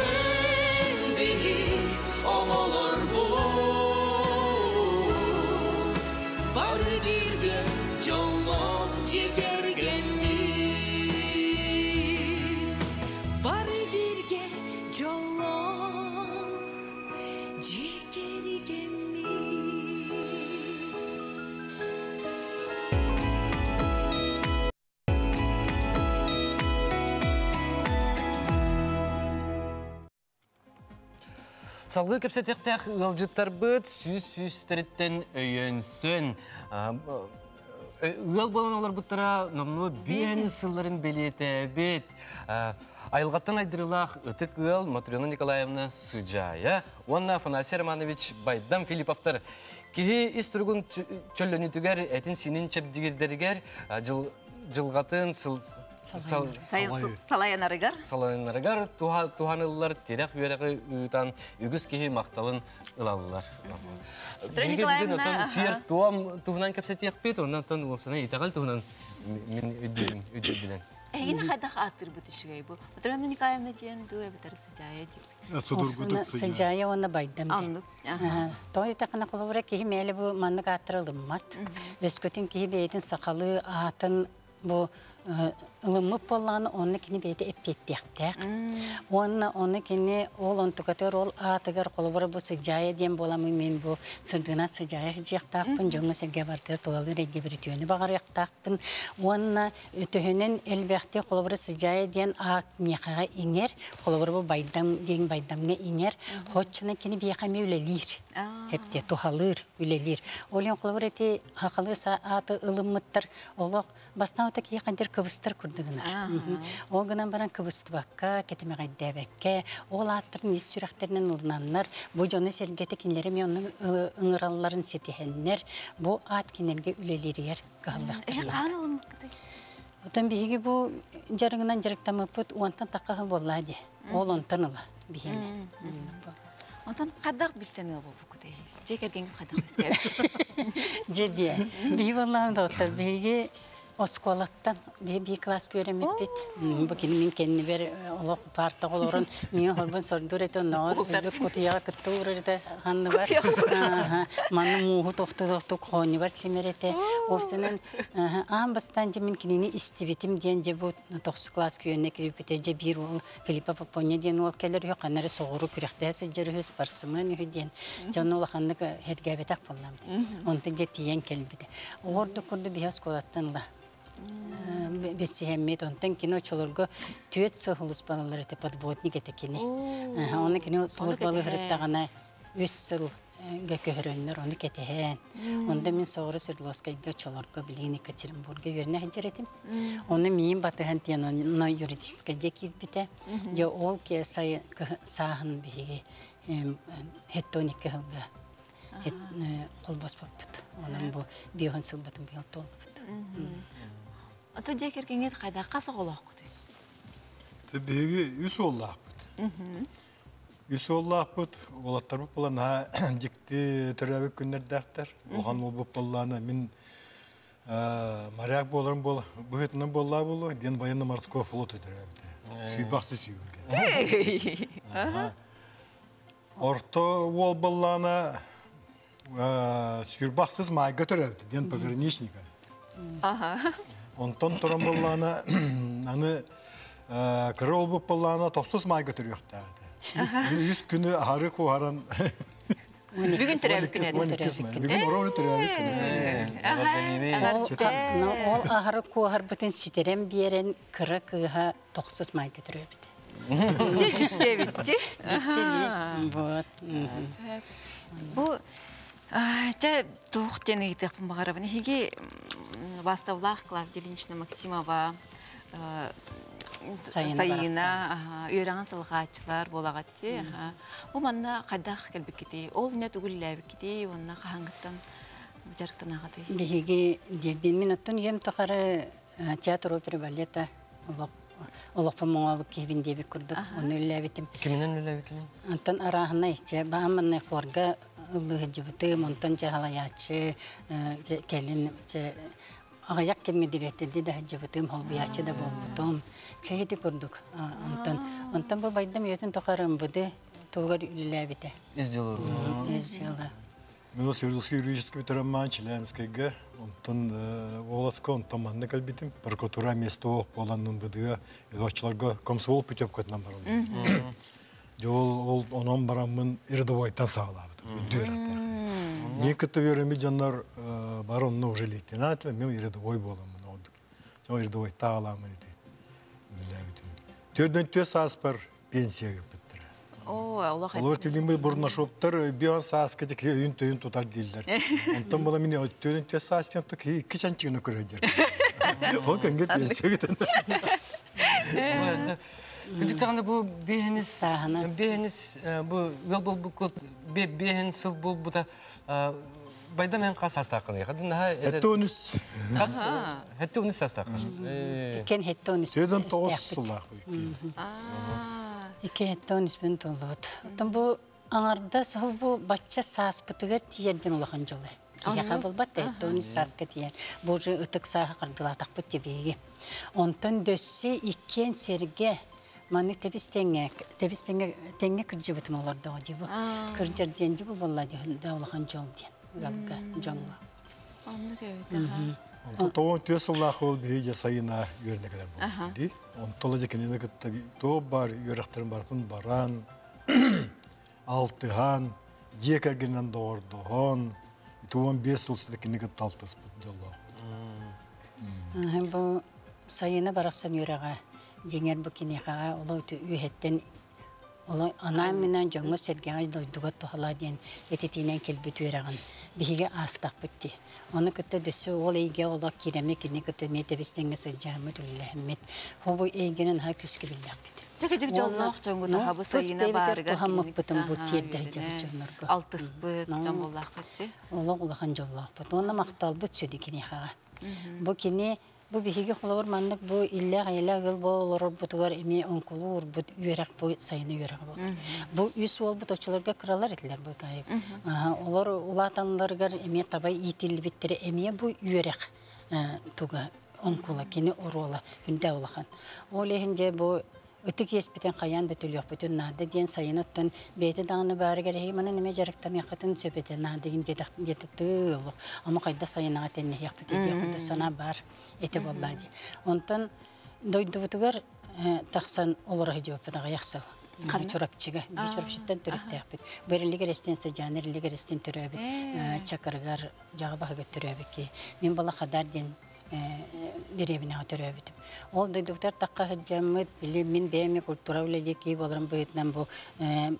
Эн биһи оҕолорбут бары бииргэ дьоллоох дьиэ кэргэммит Салгыы кэпсэтиэхтээх ыалдьыттарбыт сүүс сүүстэриттэн өйөнсөн ыал буолан олорбуттара номнуо биэһин сылларын бэлиэтээбит айылҕаттан айдырылаах ытык ыал Матрена Николаевна Сыдьаайа уонна Афанасий Романович Байдам Филипповтар киһи ис туругун чөллөнүүтүгэр этин-сиинин чэбдигирдэригэр дьылҕатын салайанарыгар салайанарыгар туһаныллар тирэх үөрэҕи ыытан үгүс киһи махталын ылаллар. Биһиги бүгүн оттон сиэр-туом туһунан кэпсэтиэхпит, онон оттон уопсайынан итэҕэл туһунан мин өйдүүрбүнэн. Эһигини хайдах ааттыырбыт үчүгэй бу? Матрена Николаевна диэн дуу эбэтэр Сыдьаайа диир. Судургутук Сыдьаайа уонна Байдам диэн. Тоҕо диэтэххинэ холобура киһи мээлэ бу маннык ааттары ылыммат. Өскөтүн киһи бэйэтин сахалыы аатын бу ылыммыт буоллаҕына онно кини бэйэтэ эппиэттиэхтээх. Уонна ону кини ол онтукатыгар ол аатыгар холобура бу Сыдьаайа диэн буоламмын мин бу сырдыгынан Сыдьаайа сылдьыахтаахпын, дьоҥҥо-сэргэ барытыгар тулалыыр эйгэ бүрүтүөнү баҕарыахтаахпын. Уонна төһөнөн элбэхтик холобура Сыдьаайа диэн аат миэхэҕэ иҥэр, холобура бу Байдам диэн Байдамҥа иҥэр, оччонон кини биэхэ эмиэ үлэлиир. Эптиэ туһалыыр, үлэлиир. Ол иһин холобура ити хахалыы ааты ылыммыттар олох бастаан ута киһи хантир кыбыстар курдугунар. Ол гынан баран кыбыстыбакка, кэтэмэҕэйдээбэккэ, ол ааттарын ис сүрэхтэринэн ылынаннар, бу дьону сэргэтэ кинилэри эмиэ онно ыҥыралларын ситиһэннэр, бу аат кинилэргэ үлэлииригэр кыһаллыахтар. Хаһан ылыммыккытай? Отон биһиги бу дьарыгынан дьарыктаммыппыт уонтан тахха сыл буоллаа дии. Ол онтон ыла биһиэнэ. Онтон хайдах билсэн ыал буолбуккутай? Дьиэ кэргэҥҥит хайдах үөскээбит? Дьэ диэ. Биһи буоллаҕым доҕоттор, биһиги оскуолаттан биир класс үөрэммиппит. Бу кини мин кэннибэр олох паартаҕа олорон миҥэ хорбун сордуур этэ, оннооҕор өлбүт кутуйаҕа кытта уурар этэ ханныбар. Манна мууһу тохту-тохту хоонньубар симэр этэ. Уопсанан аан бастаан дьэ мин кинини истибитим диэн дьэ бу тохсус класс күөнэ киирбитэ дьэ биир уол Филиппа Попоня диэн уол кэлэр үһү, ханна эрэ соҕуруу күрэхтэһэ сылдьар үһү, спортсмен үһү диэн дьону улаханнык сэргээбэтэх буоллам дии. Онтон дьэ тиийэн кэлбитэ. Оҕордук курдук биһи оскуолаттан ыла билсиһэммит. Онтон кини оччолорго түөрт сыл сулууспалалар этэ, подводник этэ кини. Оны кини службалыы сырыттаҕына үс сыл көһөрөннөр ону кэтэһэн. Онда мин соҕуру Свердловскайга оччолорго билигин Екатеринбурга үөрэнэ сылдьар этим. Ону миин батыһан тиэн онно юридическайга киирбитэ. Дьэ ол сааһын биһиги хеттоникка сылга холбоспоппут. Онон бу биоһун сылбытын быйыл туоллубут. Ото дьиэ кэргэҥҥит хайдах хас оҕолооххутуй? Биһиги үс уоллаахпыт. Үс уоллаахпыт, уолаттарбыт буолан наһаа дьикти төрөөбүт күннэрдээхтэр. Улахан уолбут буоллаҕына мин моряк буоларым буола быһыытынан буоллаа буолуо диэн военно-морской флот төрөөбүтэ. Сүүрбэхти сүүргэ. Орто уол буоллаҕына сүүрбэхсис маайга төрөөбүтэ диэн пограничника. Онтон туран буоллаҕына аны кыра уолбут буоллаҕына тохсус маайга төрүөхтээх этэ. Үс күнү аһары куоһаран Бүгүн төрөөбүт күнэ. Бүгүн орон төрөөбүт күнэ. Ол аһары куоһарбытын ситэрэн биэрэн кыра кыыһа тохсус маайга төрөөбүт. Дьэ дьикти Дьикти Вот. Бу дьэ туох диэн ыйытыахпын баҕарабын. Эһиги баставлаах Клавдия Ильинична Максимова Сайына үөрэҕин салҕааччылар буолаҕатти. Бу манна хайдах кэлбиккитий? Ол не тугуллээбиккитий уонна хаһааҥҥыттан дьарыктанаҕытый? Биһиги диэбин мин оттон үйэм тухары театр оперы балета олох олохпун моҥообут киһибин диэбит курдук ону үллээбитим. Киминэн үллээбиккиний? Онтон арааһынай чэ бааманнай хорга ыллыһыдьыбытым, онтон дьаһалайааччы кэлин чэ аҕыйах кэмҥэ дириэктэрдии да сылдьыбытым, холбуйааччы да буолбутум. Чэ ити курдук. Онтон онтон бу байдам үйэтин тухары МВД туһугар үлэлээбитэ. Из дела. Из дела. Мен Свердловский юридический ветеранмаан Челябинскайга, онтон Волоска, онтон манна кэлбитим. Прокуратура место ох буолан МВД-га илоччуларга комсомол путевкатынан баралым. Дьэ ол онон бараммын рядовойтан саҕалаабытым. Үрдүөр аттаах. Мин кытта үөрэммит дьоннор бары онно уже лейтенант, мен рядовой буоламмын ордук. Дьон рядовой таҕалааммын ити үлэлээбитим. Төрдөн түөрт сааспар пенсия ыыппыттара. Олор тилин Бурнашовтар бион сааска жеке өйүн төйүн тутар дииллэр. Онтон була мин өттүнүн төс саас тиэн ки икки чанчыгыны көрөдөр. Ол көнге пенсия гитен. Кыдык тағаны бу бехенис бехенис бу ел бол бу кот бехен сыл бол бута байда мен қас астақын. Хадын ха Хетте онүс. Қас хетте онүс астақын. Кен хетте онүс. Сөдөн тоғыз сыллах. Икки хетте онүс бен толлубут. Оттон бу аңарда соһу бу бачча сааспытыгар тиерден улахан жолы. Киһиэхэ буолбат да хетте онүс сааска тиийэн. Бу уже ытык сааһы харгылаатахпыт тибииги. Онтон дөссө иккиэн сэргэ маннык тэбис тэҥҥэ тэбис тэҥҥэ тэҥҥэ кырдьыбытым олордоҕо дии бу. Кырдьар диэн дьи бу буолла дии да улахан дьол диэн ыалга дьоҥҥо. Онтон тоҕон түө сыллаах ол биһи сайына үөрэнэ кэлэр буолду. Онтон да кинини кытта тоо бар үөрэхтерин бартын баран, алтыһан, дьиэ кэргэнинэн доҕордоһон, туон биэс сыл сыта кини кытта алтыспыт дьоллоох. Бу сайына барахсан үөрэҕэ дьиҥэр бу киниэхэҕэ оло үөһэттэн оло анаан-минээн дьоҥҥо сэргэҕэ дойдуга туһалаа диэн этитиинэн кэлбит үөрэҕин биһиги аастахпыт дии. Ону кытта дөссө ол эйгэ олох киирэммит кини кытта эмиэ тэбис-тэҥҥэ сылдьаһыммыт, үлэлэһиммит. Хобу эйгэнэн наһаа күүскэ биллэхпит. Дьэ дьоллоох дьоҥҥу таһабы сайына баарыгар туһаммыппытын бу тиэрдэ сылдьабыт дьоннорго. Алтыспыт дьон буоллаахпыт дии. Олох улахан дьоллоохпут. Уонна махталбыт сүдү киниэхэҕэ. Бу кини бу биһиги холобур маннык бу иллээх-эйэлээх ыал буола олорорбутугар эмиэ оҥкулу уурбут үөрэх бу сайыны үөрэҕэ буолар. Бу үс уолбут оччолорго кыралар этилэр бу таайык. Олор улаатаннарыгар эмиэ таба иитиллибиттэрэ эмиэ бу үөрэх туга оҥкула кини оруола үрдэ улахан. Ол иһин дьэ бу ытык иэспитин хайаан да төлүөхпүтүн наада диэн сайын оттон бэйэтэ даҕаны баарыгар эһиги манан эмиэ дьарыктаныаххытын сөп этэ наада диэн диэтэ тыы олох ама хайда сайынаҕа тэннэһиэхпит диэх курдук санаа баар этэ буоллаа дии. Онтон дойдубутугар тахсан олоро сылдьыбыппыт аҕыйах сыл. Чурапчыга, биир Чурапчыттан төрүттээхпит. Бэриллигэр эстен сыдьаан, эриллигэр эстен төрөөбүт Чакырыгар дьаҕа баһыгар төрөөбүт киһи. Мин бала Хадар диэн дэриэбинэҕэ төрөөбүтүм. Ол дойдубутугар тахха сылдьаммыт, били мин бэйэм культура үлэлиир киһи буоларым быһыытынан бу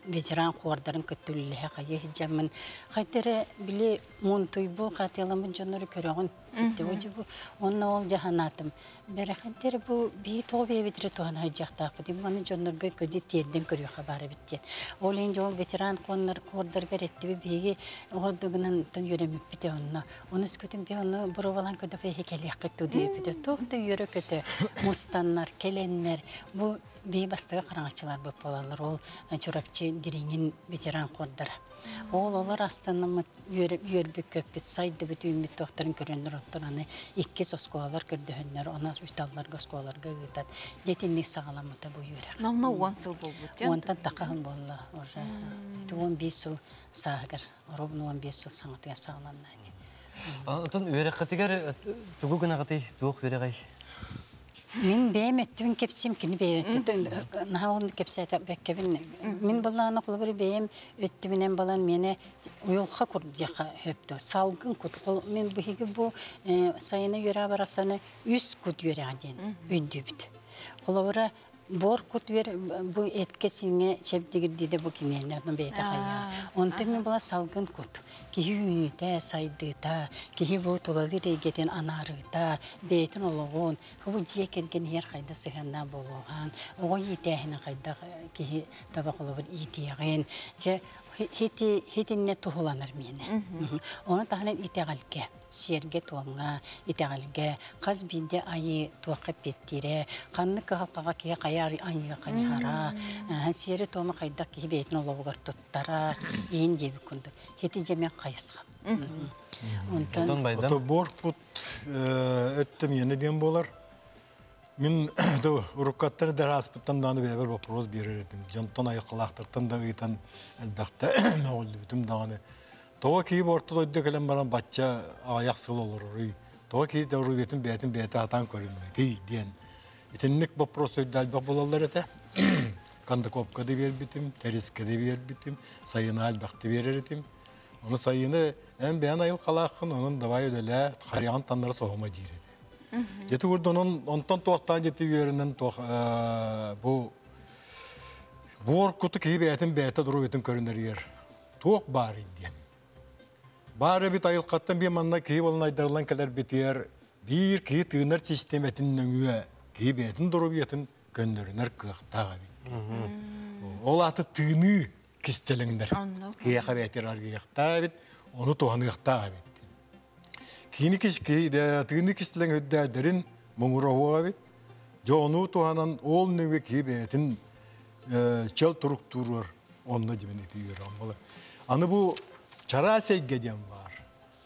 ветеран хуордарын кытта үлэлэһэ хайыы сылдьаммын, хайда эрэ били муунтуйбу хаатыаламмыт дьоннору көрөҕүн. Бу онно ол дьаһанаатым. Бэрэхэнтэр бу бии тоҕо бэйэбитири туһана сылдьыахтаахпыт. Маны дьоннорго кыдьы тиэрдэн көрүөхэ баар эбит диэн. Ол иһин ол ветеран хуоннар хуордаргар эттиби биһиги оҕордугунан тон үөрэммиппите онно. Оны өскөтүн би онно боруобалаан көрдөпө эһи кэлиэххит ту диэбите. Туох да үөрэ көтө мустаннар, кэлэннэр бу бии бастакы хараҥаччыларбыт буолаллар. Ол Чурапчы Дириҥин ветеран хуордара. Ол олор астынаммыт үөрбүт көппүт сайдыбыт үүммүт туохтарын көрөннөр оттон аны иккис оскуолалар көрдөһөннөр онон учууталларга оскуолаларга ыытан дьэтинник саҕаламмыта бу үөрэх. Номно уон сыл буолбут. Уонтан тахаһын буолла уже. Ити уон биир сыл сааһыгар, ровно уон биэс сыл саҥатыгар саҕаланна. Отон үөрэххитигэр тугу гынаҕытый, туох үөрэҕэй? Мин бэйэм өттүбүн кэпсиим, кини бэйэ наһаа оннук кэпсээтэ бэккэбин. Мин балаана холобур бэйэм өттүбүнэн балан миэнэ уйулха курдиаха хөптө. Салгын кут. Мин биһиги бу сайыны үөрэ барасаны үс кут үөрэҕэ диэн өйдүүбүт. Холобура бор кут үөр бу этке сиҥэ чэбдигирдиде бу киниэнэ онно бэйэтэ хайаа. Онтон мин була салгын кут. Киһи үүнүүтэ, сайдыыта, киһи бу тулалыыр эйгэтин анаарыыта, бэйэтин олоҕун, бу дьиэ кэргэн иһэр хайда сыһыаннаах буолуоҕун, оҕо иитээһинэ хайдах киһи таба холобур иитиэҕин, дьэ хити хитинне туһуланар миэнэ. Ону таһынан итэҕэлгэ, сиэргэ туомҥа, итэҕэлгэ хас биирдэ айыы туохха эппиэттиирэ, ханнык кыһалҕаҕа киһи хайа айыыга хайыһара, сиэри туома хайдах киһи бэйэтин олоҕугар туттара, иин диэбит курдук. Хити дьэ хайысха. Онтон байдам. Ото бор кут өттө миэнэ диэн буолар. Мин уруккаттар дәрааспыттан дааны бэйэбэр вопрос биэрэр этим. Дьонтон айыккалаахтартан да ыйтан элбэхтэ мөҕүллүбүтүм даҕаны. Тоҕо киһи орто дойду кэлэн баран бачча аҕыйах сыл олороруй. Тоҕо киһи доруобуйатын бэйэтин бэйэтэ атаан көрүммэтий диэн. Итинник вопрос өйдө булаллар этэ. Кондакопка да биэрбитим, Тереске да биэрбитим, сайына элбэхти биэрэр этим. Оны сайыны эн бэйэн айылҕалааххын, онон давай үлэлээ, харыйаҕын таннара соһума диир этэ. Дьэти курду онон онтон туохтаан дьэти үөрэнэн туох бу Буор куту киһи бэйэтин бэйэтэ доруобуйатын көрүнэригэр туох баарый диэн. Баар эбит айылҕаттан биир манна киһи буолан айдарыллан кэлэрбитигэр биир киһи тыынар систиэмэтин нөҥүө киһи бэйэтин доруобуйатын көннөрүнэр кыахтаах эбит. Ол аата тыыныы кистэлэҥнэр. Киһиэхэ бэйэтигэр аргыйыахтаах эбит, ону туһаныахтаах эбит. Киини тыыныы кистэлэҥ үрдээдэрин муҥура эбит. Дьэ ону туһанан ол нөҥүө киһи бэйэтин чөл туруктууругар онно дибин ити үөрэн болар. Аны бу чараас эйгэ диэн баар.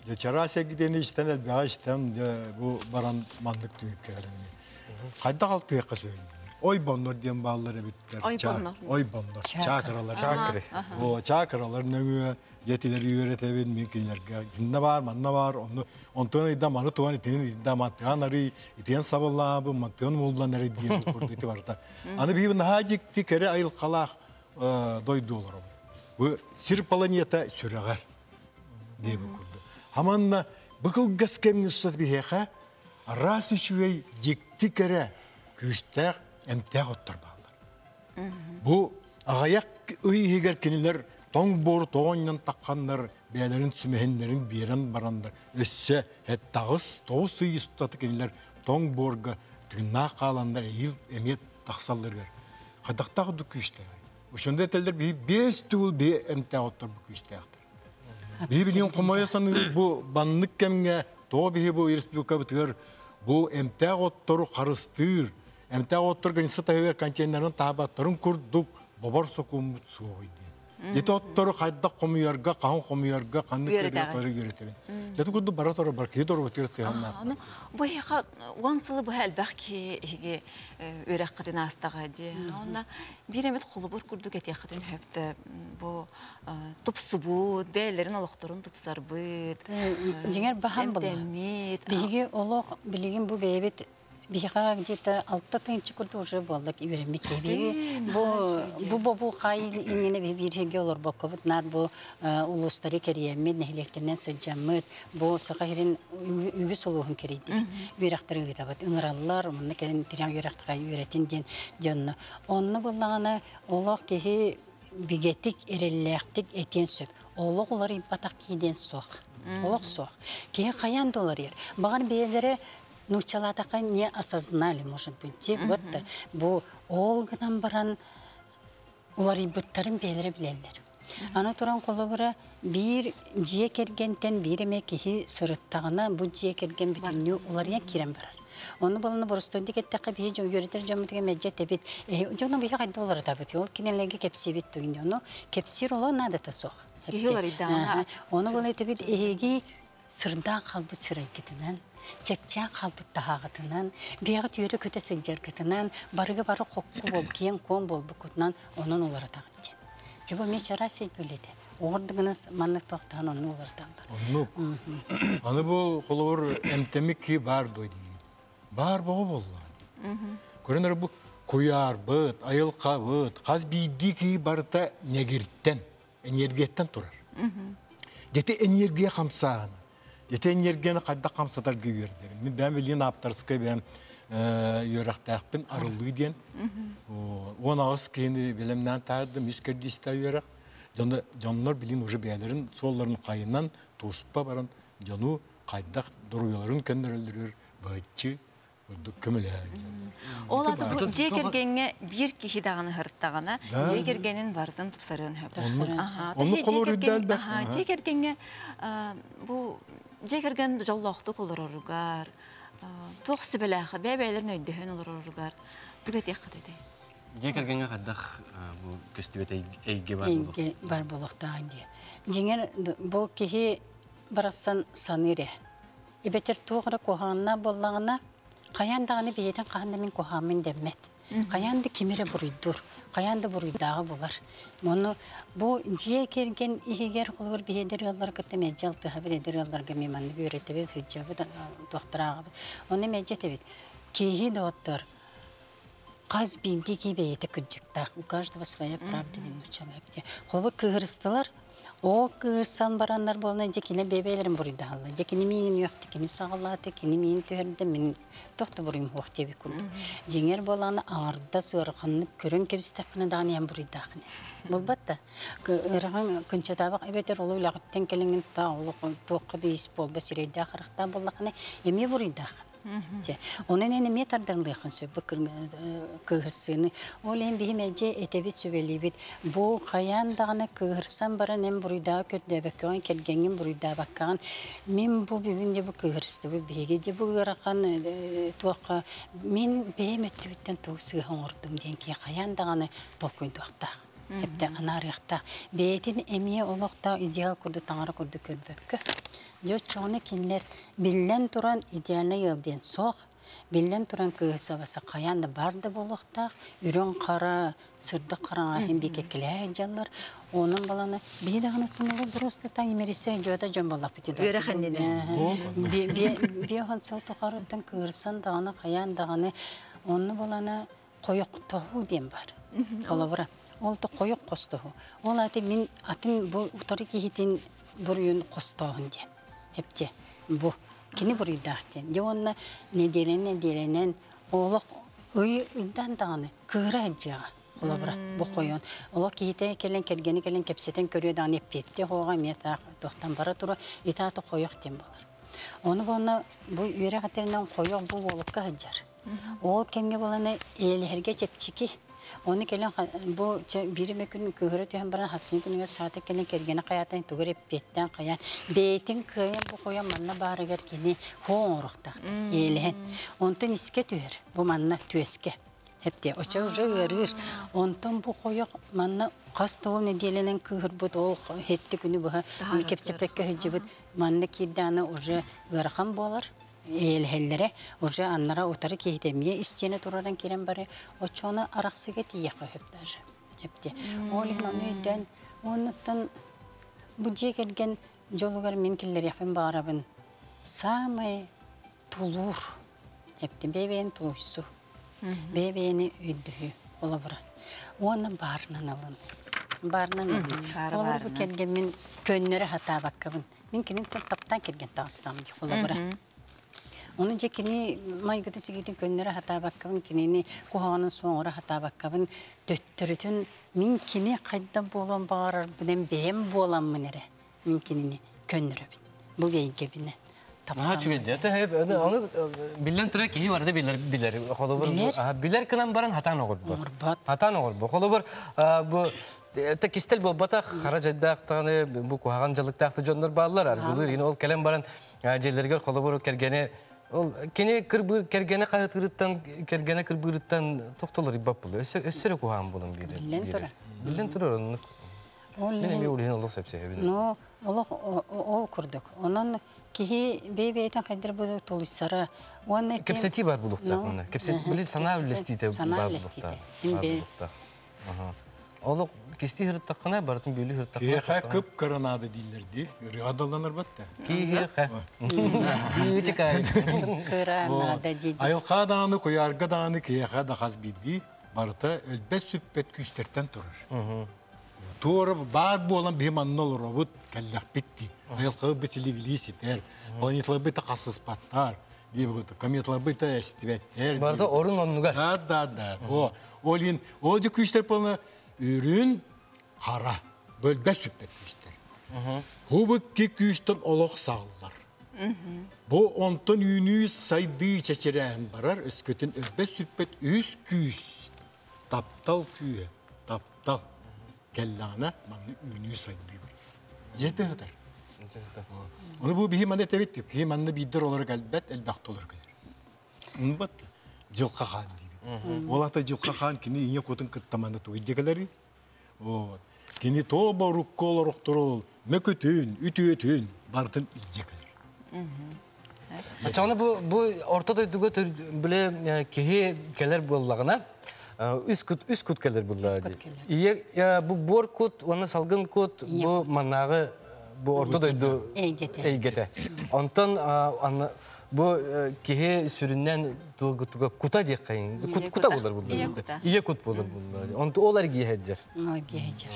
Дьэ чараас эйгэ диэни истэн элбэҕи истэн дьэ бу баран маннык түмүккэ кэлэн. Хайдах алтыахха сөбүй? Ойбоннор диэн бааллар эбиттэр. Ойбоннор. Ойбоннор. Чакралар. Чакры. О, чакралар нөҥүө дьэтилэри үөрэтэбин мин кинилэргэ. Итиннэ баар, манна баар, онну онтон ыйда маны туган итинин ыйда мантыган арый, итиэн сабыллаабы, мантыган муллан эрэ диэн курдук ити барыта. Аны биһиги наһаа дьикти кэрэ айылҕалаах дойду олоробут. Бу сир планета сүрэҕэр диэбит курдук. Хаманна быкылгас кэмҥэ устата биһиэхэ араас үчүгэй дьикти кэрэ күүстээх эмтээх оттор бааллар. Бу аҕыйах ый иһигэр кинилэр тоҥ буор тоҕонньон тахханнар бэйэлэрин сүмэһиннэрин биэрэн бараннар өссө таҕыс тоҕус ый устата кинилэр тоҥ буорга тыыннаах хааланнар эһиил эмиэ тахсалларыгар хайдахтаах ордук күүстээх. Ошондо этэллэр биһи биэс тугул биһи эмтээх оттор бу күүстээхтэр. Биһи билигин хомойо саныыр бу баннык кэмҥэ тоҕо биһи бу республикабытыгар бу эмтээх оттору харыстыыр, эмтээх оттор граница таһыгар контейнерын таабаттарын курдук бобор сокуоммут суоҕуй диэн. Ити оттору хайдах хомуйарга, хаһан хомуйарга, ханнык көрү үөрэтэбин. Дьэ курдук бара торо бар киһи доруобуйатыгар сыһыаннаах. Аны бу эһиэхэ уон сылы быһа элбэх киһи эһиги үөрэххитин аастаҕа дии. Онно биир эмит холобур курдук этиэххитин сөптө бу тупсубут, бэйэлэрин олохторун тупсарбыт, Дьиҥэр баһан була. эмтэммит. Биһиги олох билигин бу бэйэбит биһиэхэ где-то алта тыһыынча курдук уже буолла үөрэммит киһи. Биһиги бу бу бобу хай иннинэ биһи биир сиргэ олорбоккобут наар бу улуустары кэрийэммит, нэһилиэктэринэн сылдьаммыт, бу Саха сирин үгүс улууһун кэрийдибит. Үөрэхтэри ыытабыт, ыҥыраллар, онно кэлин тирэх үөрэхтэҕэ үөрэтин диэн дьонно. Онно буоллаҕына олох киһи бигэтик, эрэллээхтик этиэн сөп. Олох уларыйбатах киһи диэн суох. Олох суох. Киһи хайаан да уларыйар. Баҕар бэйэлэрэ нууччалаатахха не осознали, может быть. Вот бу ол гынан баран уларыйбыттарын бэйэлэрэ билэллэр. Аны туран холобура биир дьиэ кэргэнтэн биир эмэ киһи сырыттаҕына бу дьиэ кэргэн бүтүннүү уларыйан киирэн барар. Ону буолана боростуойдук эттэххэ биһи дьон үөрэтэр дьоммутугар мэлдьи этэбит. Дьону биһи хайда уларытабыт. Ол кинилэргэ кэпсиибит туйун. Ону кэпсиир олоо наадата суох. Киһи уларыйдаҕына Ону буола этэбит эһиги сырдаан хаалбыт сырайгытынан, чэпчээн хаалбыт таһааҕытынан, бэйэҕит үөрэ-көтө сылдьаргытынан, барыга бары хокку буол, киэҥ-куоҥ буолбуккутунан онон уларытаҕыт диэн. Дьэ бу эмиэ чараас эйгэлэтэ. Оҕордугунас маннык туохтаан онну уларыталлар. Оннук. Аны бу холобур эмтэмик киһи баар дуо диигин. Баар боҕо буолла. Көрөн эрэ бу куйаарбыт, айылҕабыт, хас биирдии киһи барыта ньэгиртэн, энергияттан турар. Дьэ энергия хамсааһына. Дьэ энергияны хайдах хамсатарга үөрдэрим. Мин бэйэм билигин ааптарскай бэйэм үөрэхтээхпин арыллыы диэн. 18 киһини бэлэмнээн таһаардым, үс кэрдиистээх үөрэх. Дьоннор билигин уже бэйэлэрин суолларын хайынан туспа баран дьону хайдах доруобуйаларын көннөрөллөрүгэр быһаччы ордук көмөлөһөр. Ол аты бу дьиэ кэргэҥҥэ биир киһи даҕаны ыһыртаҕына, дьиэ кэргэнин барытын тупсарыан сөп. Оннук холобур үрдэ элбэх. Дьиэ кэргэҥҥэ бу дьиэ кэргэн дьоллоохтук олороругар, туох сүбэлээх бэйэ-бэйэлэрин өйдөһөн олороругар тугу этиэххит этэй? Дьиэ кэргэҥҥэ хайдах бу көстүбэт эйгэ бар буолуох? Эйгэ бар буолуохтааҕын диye. Дьиҥэр бу киһи барахсан саныыр ээ. Эбэтэр туох эрэ куһаҕаннаах буоллаҕына, хайаан даҕаны бэйэтин хаһан да мин куһаҕаммын дэммэт. Хайаан да ким эрэ буруйдуур, хайаан да буруйдааҕы булар. Ону бу дьиэ кэргэн иһигэр холобур биһи эдэр ыаллары кытта мэлдьи алтыһабыт, эдэр ыалларга эмиэ маннык үөрэтэбит, сылдьабыт, туохтарааҕабыт. Ону мэлдьи этэбит. Киһи доҕоттор, хас биирдии киһи бэйэтэ кырдьыктаах. У каждого своя правда диэн нууччалыы эбит. Холобур кыыһырыстылар, О кыырсан бараннар буолна дьэ кини бэйбээлэрин буруйдаһаллар. Дьэ кини миигин үөхтэ, кини саҕалаата, кини миигин түһэрдэ, мин тох да буруйум суох диэбит курдук. Дьиҥэр буолааны аҥардас ыараханнык көрөн кэбистэххинэ даҕаны эн буруйдааххын. Булбат да. Ыарахан кынчатаабах эбэтэр ол үлэҕиттэн кэлиҥин та олох туохха да ис буолба сирэйдээх харахтаах буоллаххына эмиэ буруйдааххын. Онон эн эмиэ тарданлыаххын сөп бу кыыһырсыыны. Ол иһин биһи мэлдьи этэбит, сүбэлиибит. Бу хайаан даҕаны кыыһырсан баран эн буруйдааҕы көрдөөбөккөҕүн, кэргэҥҥин буруйдаабаккаҕын, мин бу бүгүн дьэ бу кыыһырыстыбыт, биһиги дьэ бу ыарахан туохха мин бэйэм өттүбүттэн тугу сыыһа оҥордум диэн киһи хайаан даҕаны толкуйдуохтаах. Тіпті анаарыахтаах. Бэйэтин эмиэ олохтоох идеал курдук таҥара курдук көрбөккө. Дьэ оччоҕуна кинилэр биллэн туран идеальнай ыал диэн суох. Биллэн туран кыыһырсабаса хайаан да бар да буолуохтаах. Үрүҥ хара, сырдык хараҥа иһин биикэккилэһэ сылдьаллар. Онон баланы биһи даҕаны тумулу просто таҥ имэрисэ дьуота дьон буоллахпыт Үөрэх иннинэ. Биэхон сыл тухарыттан кыырсан даҕаны хайаан даҕаны онну баланы хойохтоһуу диэн бар. Холобура, ол да хойох хостоһуу. Ол аты мин атын бу утары киһитин буруйун хостооһун диэн. Эпте бу кини буруйдаах диэн. Дьэ уонна нэдиэлэнэн нэдиэлэнэн олох ый ыйдан даҕаны кыыра сылдьыаҕа. Холобура, бу хойон. Олох киһитэ кэлэн кэргэни кэлэн кэпсэтэн көрүө даҕаны эппиэттиэ хоҕа эмиэ таах туохтан бара тура итаата хойох диэн буолар. Ону буолна бу үөрэх этэринэн хойох бу уолукка сылдьар. Ол кэмҥэ буолана эйэлэһэргэ чэпчэки. Ону кэлэн бу биир эмэ күн кыыһыра түһэн баран хассын күнүгэр саата кэлэн кэргэнэ хайаатан тугу эрэ эппиэттээн хайаан бэйэтин кыайан бу хойон манна баарыгар кини хоо оҥоруохтаах эйэлэһэн. Онтон искэ түһэр бу манна түөскэ. Эпте оча уже ыарыыр. Онтон бу хойох манна хас тоҕо нэдиэлэнэн кыыһырбыт ол хетти күнү быһа кэпсэппэккэ сылдьыбыт манна киирдэҕинэ уже ыарахан буолар. Эйэлэһэллэрэ уже аннара утары киһитэ эмиэ истиэнэ тураран киирэн бары оччоҕуна арахсыга тиийиэххэ сөп даже эпти. Ол иһин ону өйдөөн оннуттан бу дьиэ кэргэн дьолугар мин киллэриэхпин баҕарабын. Самый тулуур эпти бэйэ-бэйэни тулуйсу, бэйэ-бэйэни өйдөһүү олобура. Уонна баарынан алын. Баарынан алын. Олобура бу кэргэммин көннөрө хатаабаккабын. Мин киниттэн таптаан кэргэн таҕыстаҕым дии холобура. Ону дьэ кини майгыты сигиитин көннөрө хатаабаккабын, кинини куһаҕанын суоҥура хатаабаккабын, төттөрүтүн мин кини хайдах буолуон баҕарарбынан бэйэм буоламмын эрэ мин кинини көннөрөбүн. Бу эйгэбинэ. Наһаа үчүгэй дии. Ону биллэн турар киһи барыта билэр билэр. Холобур билэр кынан баран хатаан оҕорбот. Хатаан оҕорбот. Холобур бу Это кистэл буолбатах, хара дьайдаахтаҕаны бу куһаҕан дьалыктаах дьоннор бааллар, аргылыыр ини ол кэлэн баран дьиэлэригэр холобур кэргэни ол кини кырбыыр кэргэнэ хаһытыырыттан кэргэнэ кырбыырыттан тохтолор иббап буолар. Өссө өссө эрэ куһаҕан буолан биэрэр. Биллэн турар. Биллэн турар оннук. Мин эмиэ ол иһин олох сөпсөһөбүн. Ну, олох ол курдук. Онон киһи бэйэ-бэйэтин хайдыр бу тулуйсара уонна Кэпсэтии бар булуктаах мына. Кэпсэт билин санаа үллэстиитэ Санаа үллэстиитэ. Бар Олох кистии сырыттаххына, барытын бүөлүү сырыттаххына. Киһиэхэ кып-кыра наада дииллэр дии. Ырыаҕа далланар батта. Киһиэхэ. Кыычыкай. Кыра наада дии. Айылҕа даҕаны, куйаарга даҕаны киһиэхэ да хас биирдии барыта өлбөт-сүппэт күүстэртэн турар. Туора баар буолан биһи манна олоробут, кэллэхпит дии. Айылҕабыт битилигилии ситэр, планеталарбыт да хасыспаттар, диэбит кометаларбыт да эстибэттэр. Барыта орун оннугар. Да, да, да. О, ол иһин ол да күүстэр буолна үрүн хара бөлбөт сүппэт күүстэр. Хубукки күүстэн олох саҕыллар. Бу онтон үүнүү сайдыы чэчирээһин барар өскөтүн өлбөт сүппэт үс күүс таптал күүһэ таптал кэллэҕинэ манна үүнүү сайдыы бар. Дьиэтэ сытар. Ону бу биһи манна этэбит биһи манна биирдэр олоро кэлбэт элбэхтэ олоро кэлэр. Бат Дьылха хаан диибит. Ол ата Дьылха хаан кини ийэ кутун кытта манна тугу дьэгэлэрий? Вот. Кини то борукка олорохторол мөкүтүн, үтүөтүн барытын илдьэ кэлэр. Оччоҕуна бу бу орто дойдуга биле киһи кэлэр буоллаҕына үс кут үс кут кэлэр буоллаҕа дии. Ийэ бу буор кут уонна салгын кут бу маннааҕы бу орто дойду эйгэтэ. Эйгэтэ. Онтон Бу киһи сүрүннэн туга кута диэххэйин. Кута булар булlar. Ие кут булар булlar. Онту олар гиһэджер. Олар гиһэджер.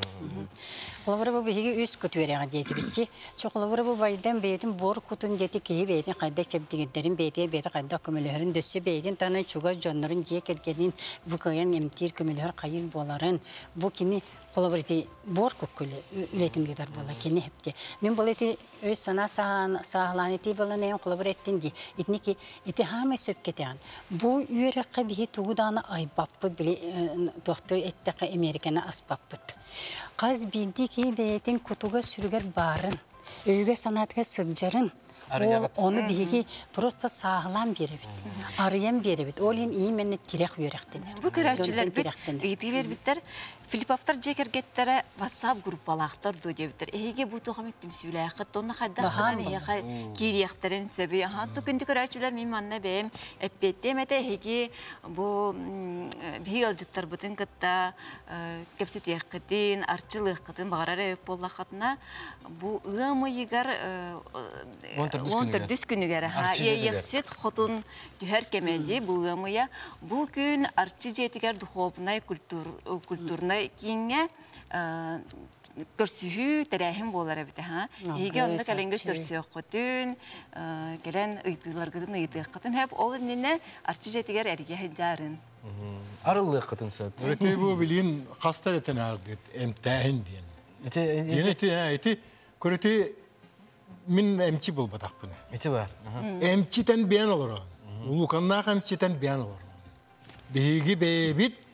Холобура бу биһиги үс кут үөрэҕэ диэтибитти. Чохолобура бу байдан бэйэтин буор кутун диэти киһи бэйэтин хайда чэбдигирдэрин бэйэтигэр бэйэтэ хайдах көмөлөһөрүн дөссө бэйэтин таһынан чугас дьоннорун дьиэ кэргэнин бу кыайан эмтиир көмөлөһөр хайыыр буоларын бу кини холобур ити буор кукку үлэтин ыытар буола кини хепти. Мин бұл ити өй санаа сааһылаан ити балан эйэн холобур эттин ди. Итини ити хаамай сөпкетеан. Бу үөрэххэ биһи тугу дааны айбаппыт били туохтур эттэхэ Американы аспаппыт. Хас биирдии киһи бэйэтин кутуга сүрүгэр баарын, өйүгэр санаатыгар сылдьарын, ол ону биһиги просто сааһылаан биэрэбит, арыйан биэрэбит. Ол иһин именно тирэх үөрэхтэнэр. Бу көрөөччүлэрбит ыйытыы биэрбиттэр. Филипповтар дьиэ кэргэттэрэ WhatsApp группалаахтар дуо диэбиттэр. Эһиги бу туох эмит түмсүүлээххит, онно хайдах гынан эһиэхэ киириэхтэрин сөбүй? Аха, күндү көрөөччүлэр, мин манна бэйэм эппиэттиэм этэ. Эһиги бу биһиги ыалдьыттарбытын кытта кэпсэтиэххитин, арчылыаххытын баҕарар эбит буоллаххытына, бу ыам ыйыгар 14 күнүгэр Иэйэхсит хотун түһэр кэмэ бу ыам ыйа. Бу күн Арчы дьиэтигэр духовнай культурнай кииҥҥэ көрсүһүү тэрээһин буолар эбит ха. Эһиги онно кэлэҥҥит көрсүөххүтүн, кэлэн ыйытыыларгытын ыйытыаххытын хэп ол иннинэ Арчы дьиэтигэр эргэ сылдьаарын. Арыллыаххытын сөп. Ити бу билигин хаста этэн аардыт эмтээһин диэн. Диэн ити ити көрүти мин эмчи буолбатахпын. Ити бар. Эмчитен биэн олорон. Улуканнаах эмчитен биэн олорон. Биһиги бэйэбит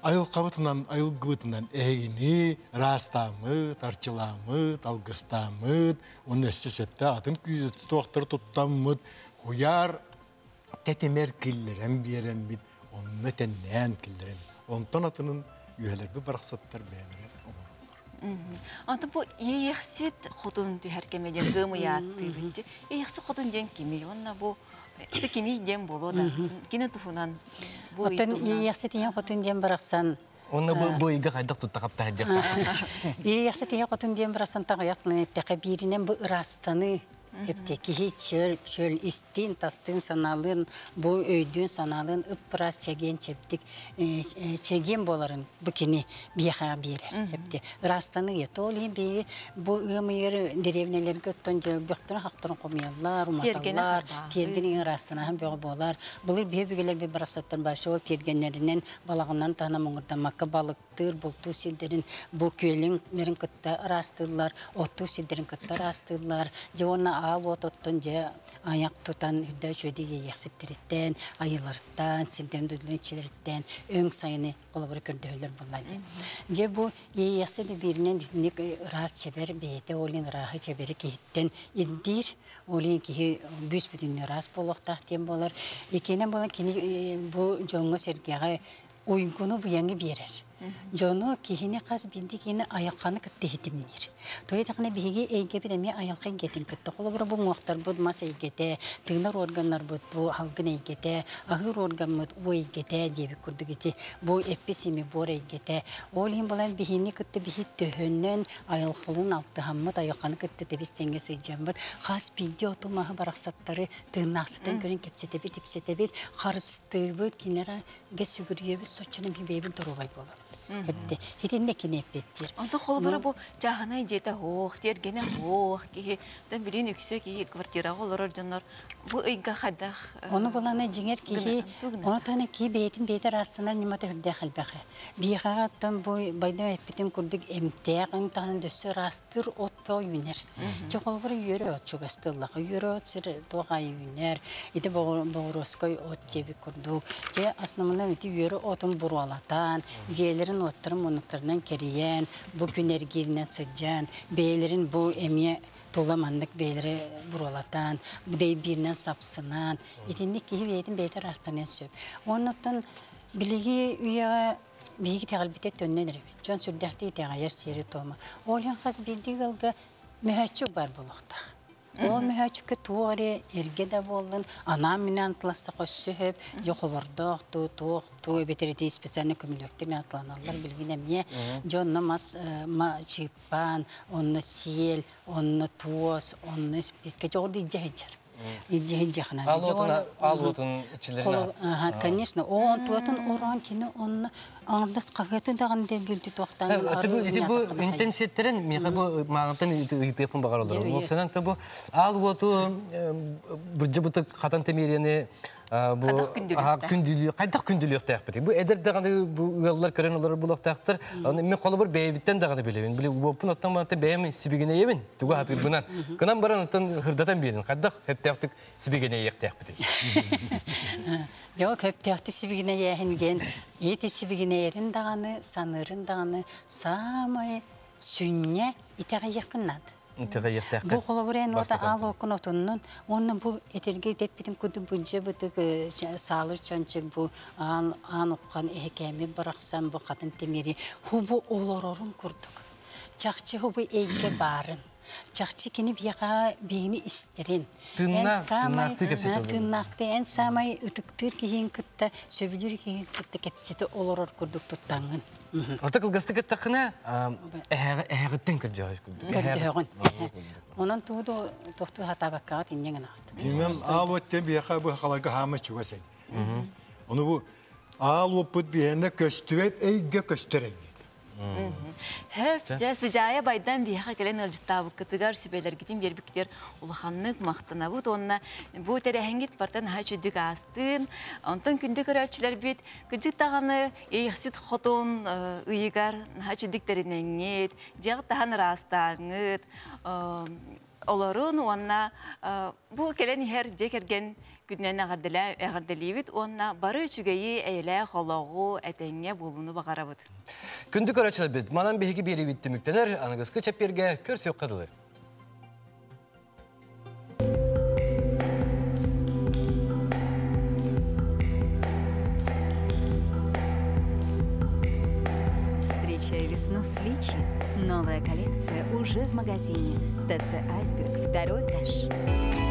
айылҕабытынан, айылгыбытынан эһигини ыраастааммыт, арчылааммыт, алгыстааммыт, уонна өссө сөптөөх атын күүс туохтары туттаммыт, хуяр тэтимэр киллэрэн биэрэммит, онно тэннээн киллэрэн. Онтон атынын үөһэлэрби барахсаттар бэйэлэрэ оҥороллор. Онтон бу Иэйэхсит хотун түһэр кэмэ диэн ыамыйааттыыбыт. Иэйэхсит хотун диэн кимий? Уонна бу ити кимий диэн буолуо да. Кини туһунан бу Оттон Иэйэхсит ийэ хотун диэн барахсан Онно бу ыйга хайдах тутта хапта диэхтаах. Иэйэхсит ийэ хотун диэн барахсан таҕыйах тылын эттэхэ бииринэн бу ыраастаныы Эпте киһи чөл, чөл истиин, тастыын санаалыын, бу өйдүүн санаалыын ып-ыраас чэгиэн чэбдик чэгиэн буоларын бу кини биэхэ биэрэр. Эпте ыраастаныы ол иһин биһиги бу ыам ыйыгар деревнялэргэ оттон бөхтөрүн хахтарын хомуйаллар, уматаллар, тиэргэн ыраастанаһын бөҕө буолар. Былыр биһи өбүгэлэр би барахсаттан барча ол тиэргэннэринэн балаҕаннан таһынан муҥурдаммакка балыктыыр, бултуур сирдэрин бу күөлүҥнэрин кытта ыраастыыллар, оттуур сирдэрин кытта ыраастыыллар. Дьэ уонна аал уот оттон дьэ аяк тутан үрдэ үчүгэйдик иэйиэхситтэриттэн, айыларыттан, сирдэрин дойдуларын иччилэриттэн өҥ сайыны холобура көрдөһөллөр буолла дьэ. Дьэ бу иэйиэхсит бииринэн итинник ыраас чэбэр бэйэтэ ол иһин ырааһы чэбэри киһиттэн ирдиир. Ол иһин киһи бүүс бүтүннүү ыраас буолуохтаах диэн буолар. Иккиһинэн буолан кини бу дьоҥҥо-сэргэҕэ уйгуну быйаҥы биэрэр. Дьону киһини хас биирдии киһини айылҕаны кытта иһитимниир. Тоҕо диэтэххинэ биһиги эйгэбит эмиэ айылҕа эйгэтин кытта. Холобура бу уҥуохтарбыт мас эйгэтэ, тыынар органнарбыт бу салгын эйгэтэ, аһыыр органмыт уу эйгэтэ диэбит курдук ити бу эппис-ими буор эйгэтэ. Ол иһин булан биһини кытта биһи төһөнөн айылҕалыын алтыһаммыт, айылҕаны кытта тэбис тэҥҥэ сылдьаммыт хас биирдии оту-маһы барахсаттары тыыннаахсытан көрөн кэпсэтэбит, ипсэтэбит, харыстыыбыт, кинилэргэ сүгүрүйэбит, соччонон бэйэбит доруобай буолабыт. Эпте. Итиннэ кини эппиэттиир. Онтон холобура бу чааһынай дьиэтэ суох, тиэргэнэ суох киһи, оттон билигин үксэ киһи квартираҕа олорор дьоннор бу ыйга хайдах Ону булана дьиҥэр киһи, ону таһынан киһи бэйэтин бэйэтэ ыраастанар ньымата үрдээх элбэҕэ. Биһиэхэҕэ оттон бу байдам эппитин курдук эмтээх өҥ таһынан дөссө ыраастыыр от бөҕө үүнэр. Чэ холобура үөрэ от чугастыыллаха, үөрэ от сир туох аайы үүнэр, ити боҕуруоскай от диэбит курдук. Дьэ основном ити үөрэ отун буруолатан, дьиэлэрин уоттарын муннуктарынан кэрийэн, бу күн эргииринэн сылдьан, бэйэлэрин бу эмиэ тула маннык бэйэлэрэ буруолатан, бу дэйбииринэн сапсынан, итинник киһи бэйэтин бэйэтэ ыраастаныан сөп. Оннуттан билиги үйэҕэ биһиги итэҕэлбитэ төннөн эрэбит. Дьон сүрдээхтик итэҕэйэр сиэри-туома. Ол иһин хас биирдии ыалга мөһөөччүк баар буолуохтаах. Ол мөһөөччүккэ туох эрэ эргэ да буоллун, анаан-минээн атластаха өссө сөп, дьэ хобордоох туу, туох туу эбэтэр ити специальный көмүлүөктэр атланаллар билигин эмиэ. Дьэ онно мас чыыппаан, онно сиэл, онно туос, онно испиискэ дьоҕурду илдьэ сылдьар. Ижи жахна. Ал отун ичилерин. Ага, конечно, он туатын оран кини онна андас кагытын даган деп бүлтү токтан. Ити бу интенситтерин миха бу маңытын ыйтыпын багар олар. Опсанан бу ал оту буржы бутык хатан темирени бу күндүлүү кайдак күндүлүктәк бу эдер даганы бу ыаллар көрөн олар булактактыр. Аны мен колы бир бейбиттен даганы билебин. Биле бу оттан бана бэм сибигине ебин. Туга хатыр бунан. Кынан баран оттан хырдатан берин. Кайдак хептәктик сибигине ектәк бит. Жок, хептәкти сибигине яхин эти сибигине ерин даганы, санырын даганы самый сүнне итәгә якыннады. Бу холобурен ота ал окун отуннун, онны бу этерге деппитин куду бунча бутык саалыр чанчык бу ан ан уккан эхекеми бараксан бу катын темири хубу олорорун курдук. Чакчы хубу эйге барын. Чакчы кини бияга бийини истерин. Тыннакты кепсети. Тыннакты эн самай ытыктыр кихин кытта, сөбүлүр кихин кытта кепсети олорор курдук туттаңын. Ата кылгасты кыттакына эһэгиттен көрдөһөс күрдүк. Көрдөһөгөн. Онон тууду тохту хатабакка тиннеген ат. Димем ал оттен бияха бу халарга хама чугасай. Оны бу ал опыт биһенне көстүбет эйге көстөрөй. Хөп, жа сыжая байдан бияха келен ылжыттабыккытыгар сүбелергитин бербиктер улаханнык мактанабыт онна бу терехенгит бартан хачүдүк астын, онтон күндү көрөчүлөр бит кыжык таганы эйхсит хотун ыйыгар хачүдүк теринеңет, жагы тахан растаңыт, олорун онна бу келен хер жекерген күннен әғырделейбит, онна бары үчүгейи әйлә холоғу әтәңе болуну бағарабыт. Күндү көрөчүлөр бит, манан бейги бери битти мүктенер, аныгызкы чепперге көрсө кадылы. Встречай весну с Личи. Новая коллекция уже в магазине. ТЦ «Айсберг», второй этаж.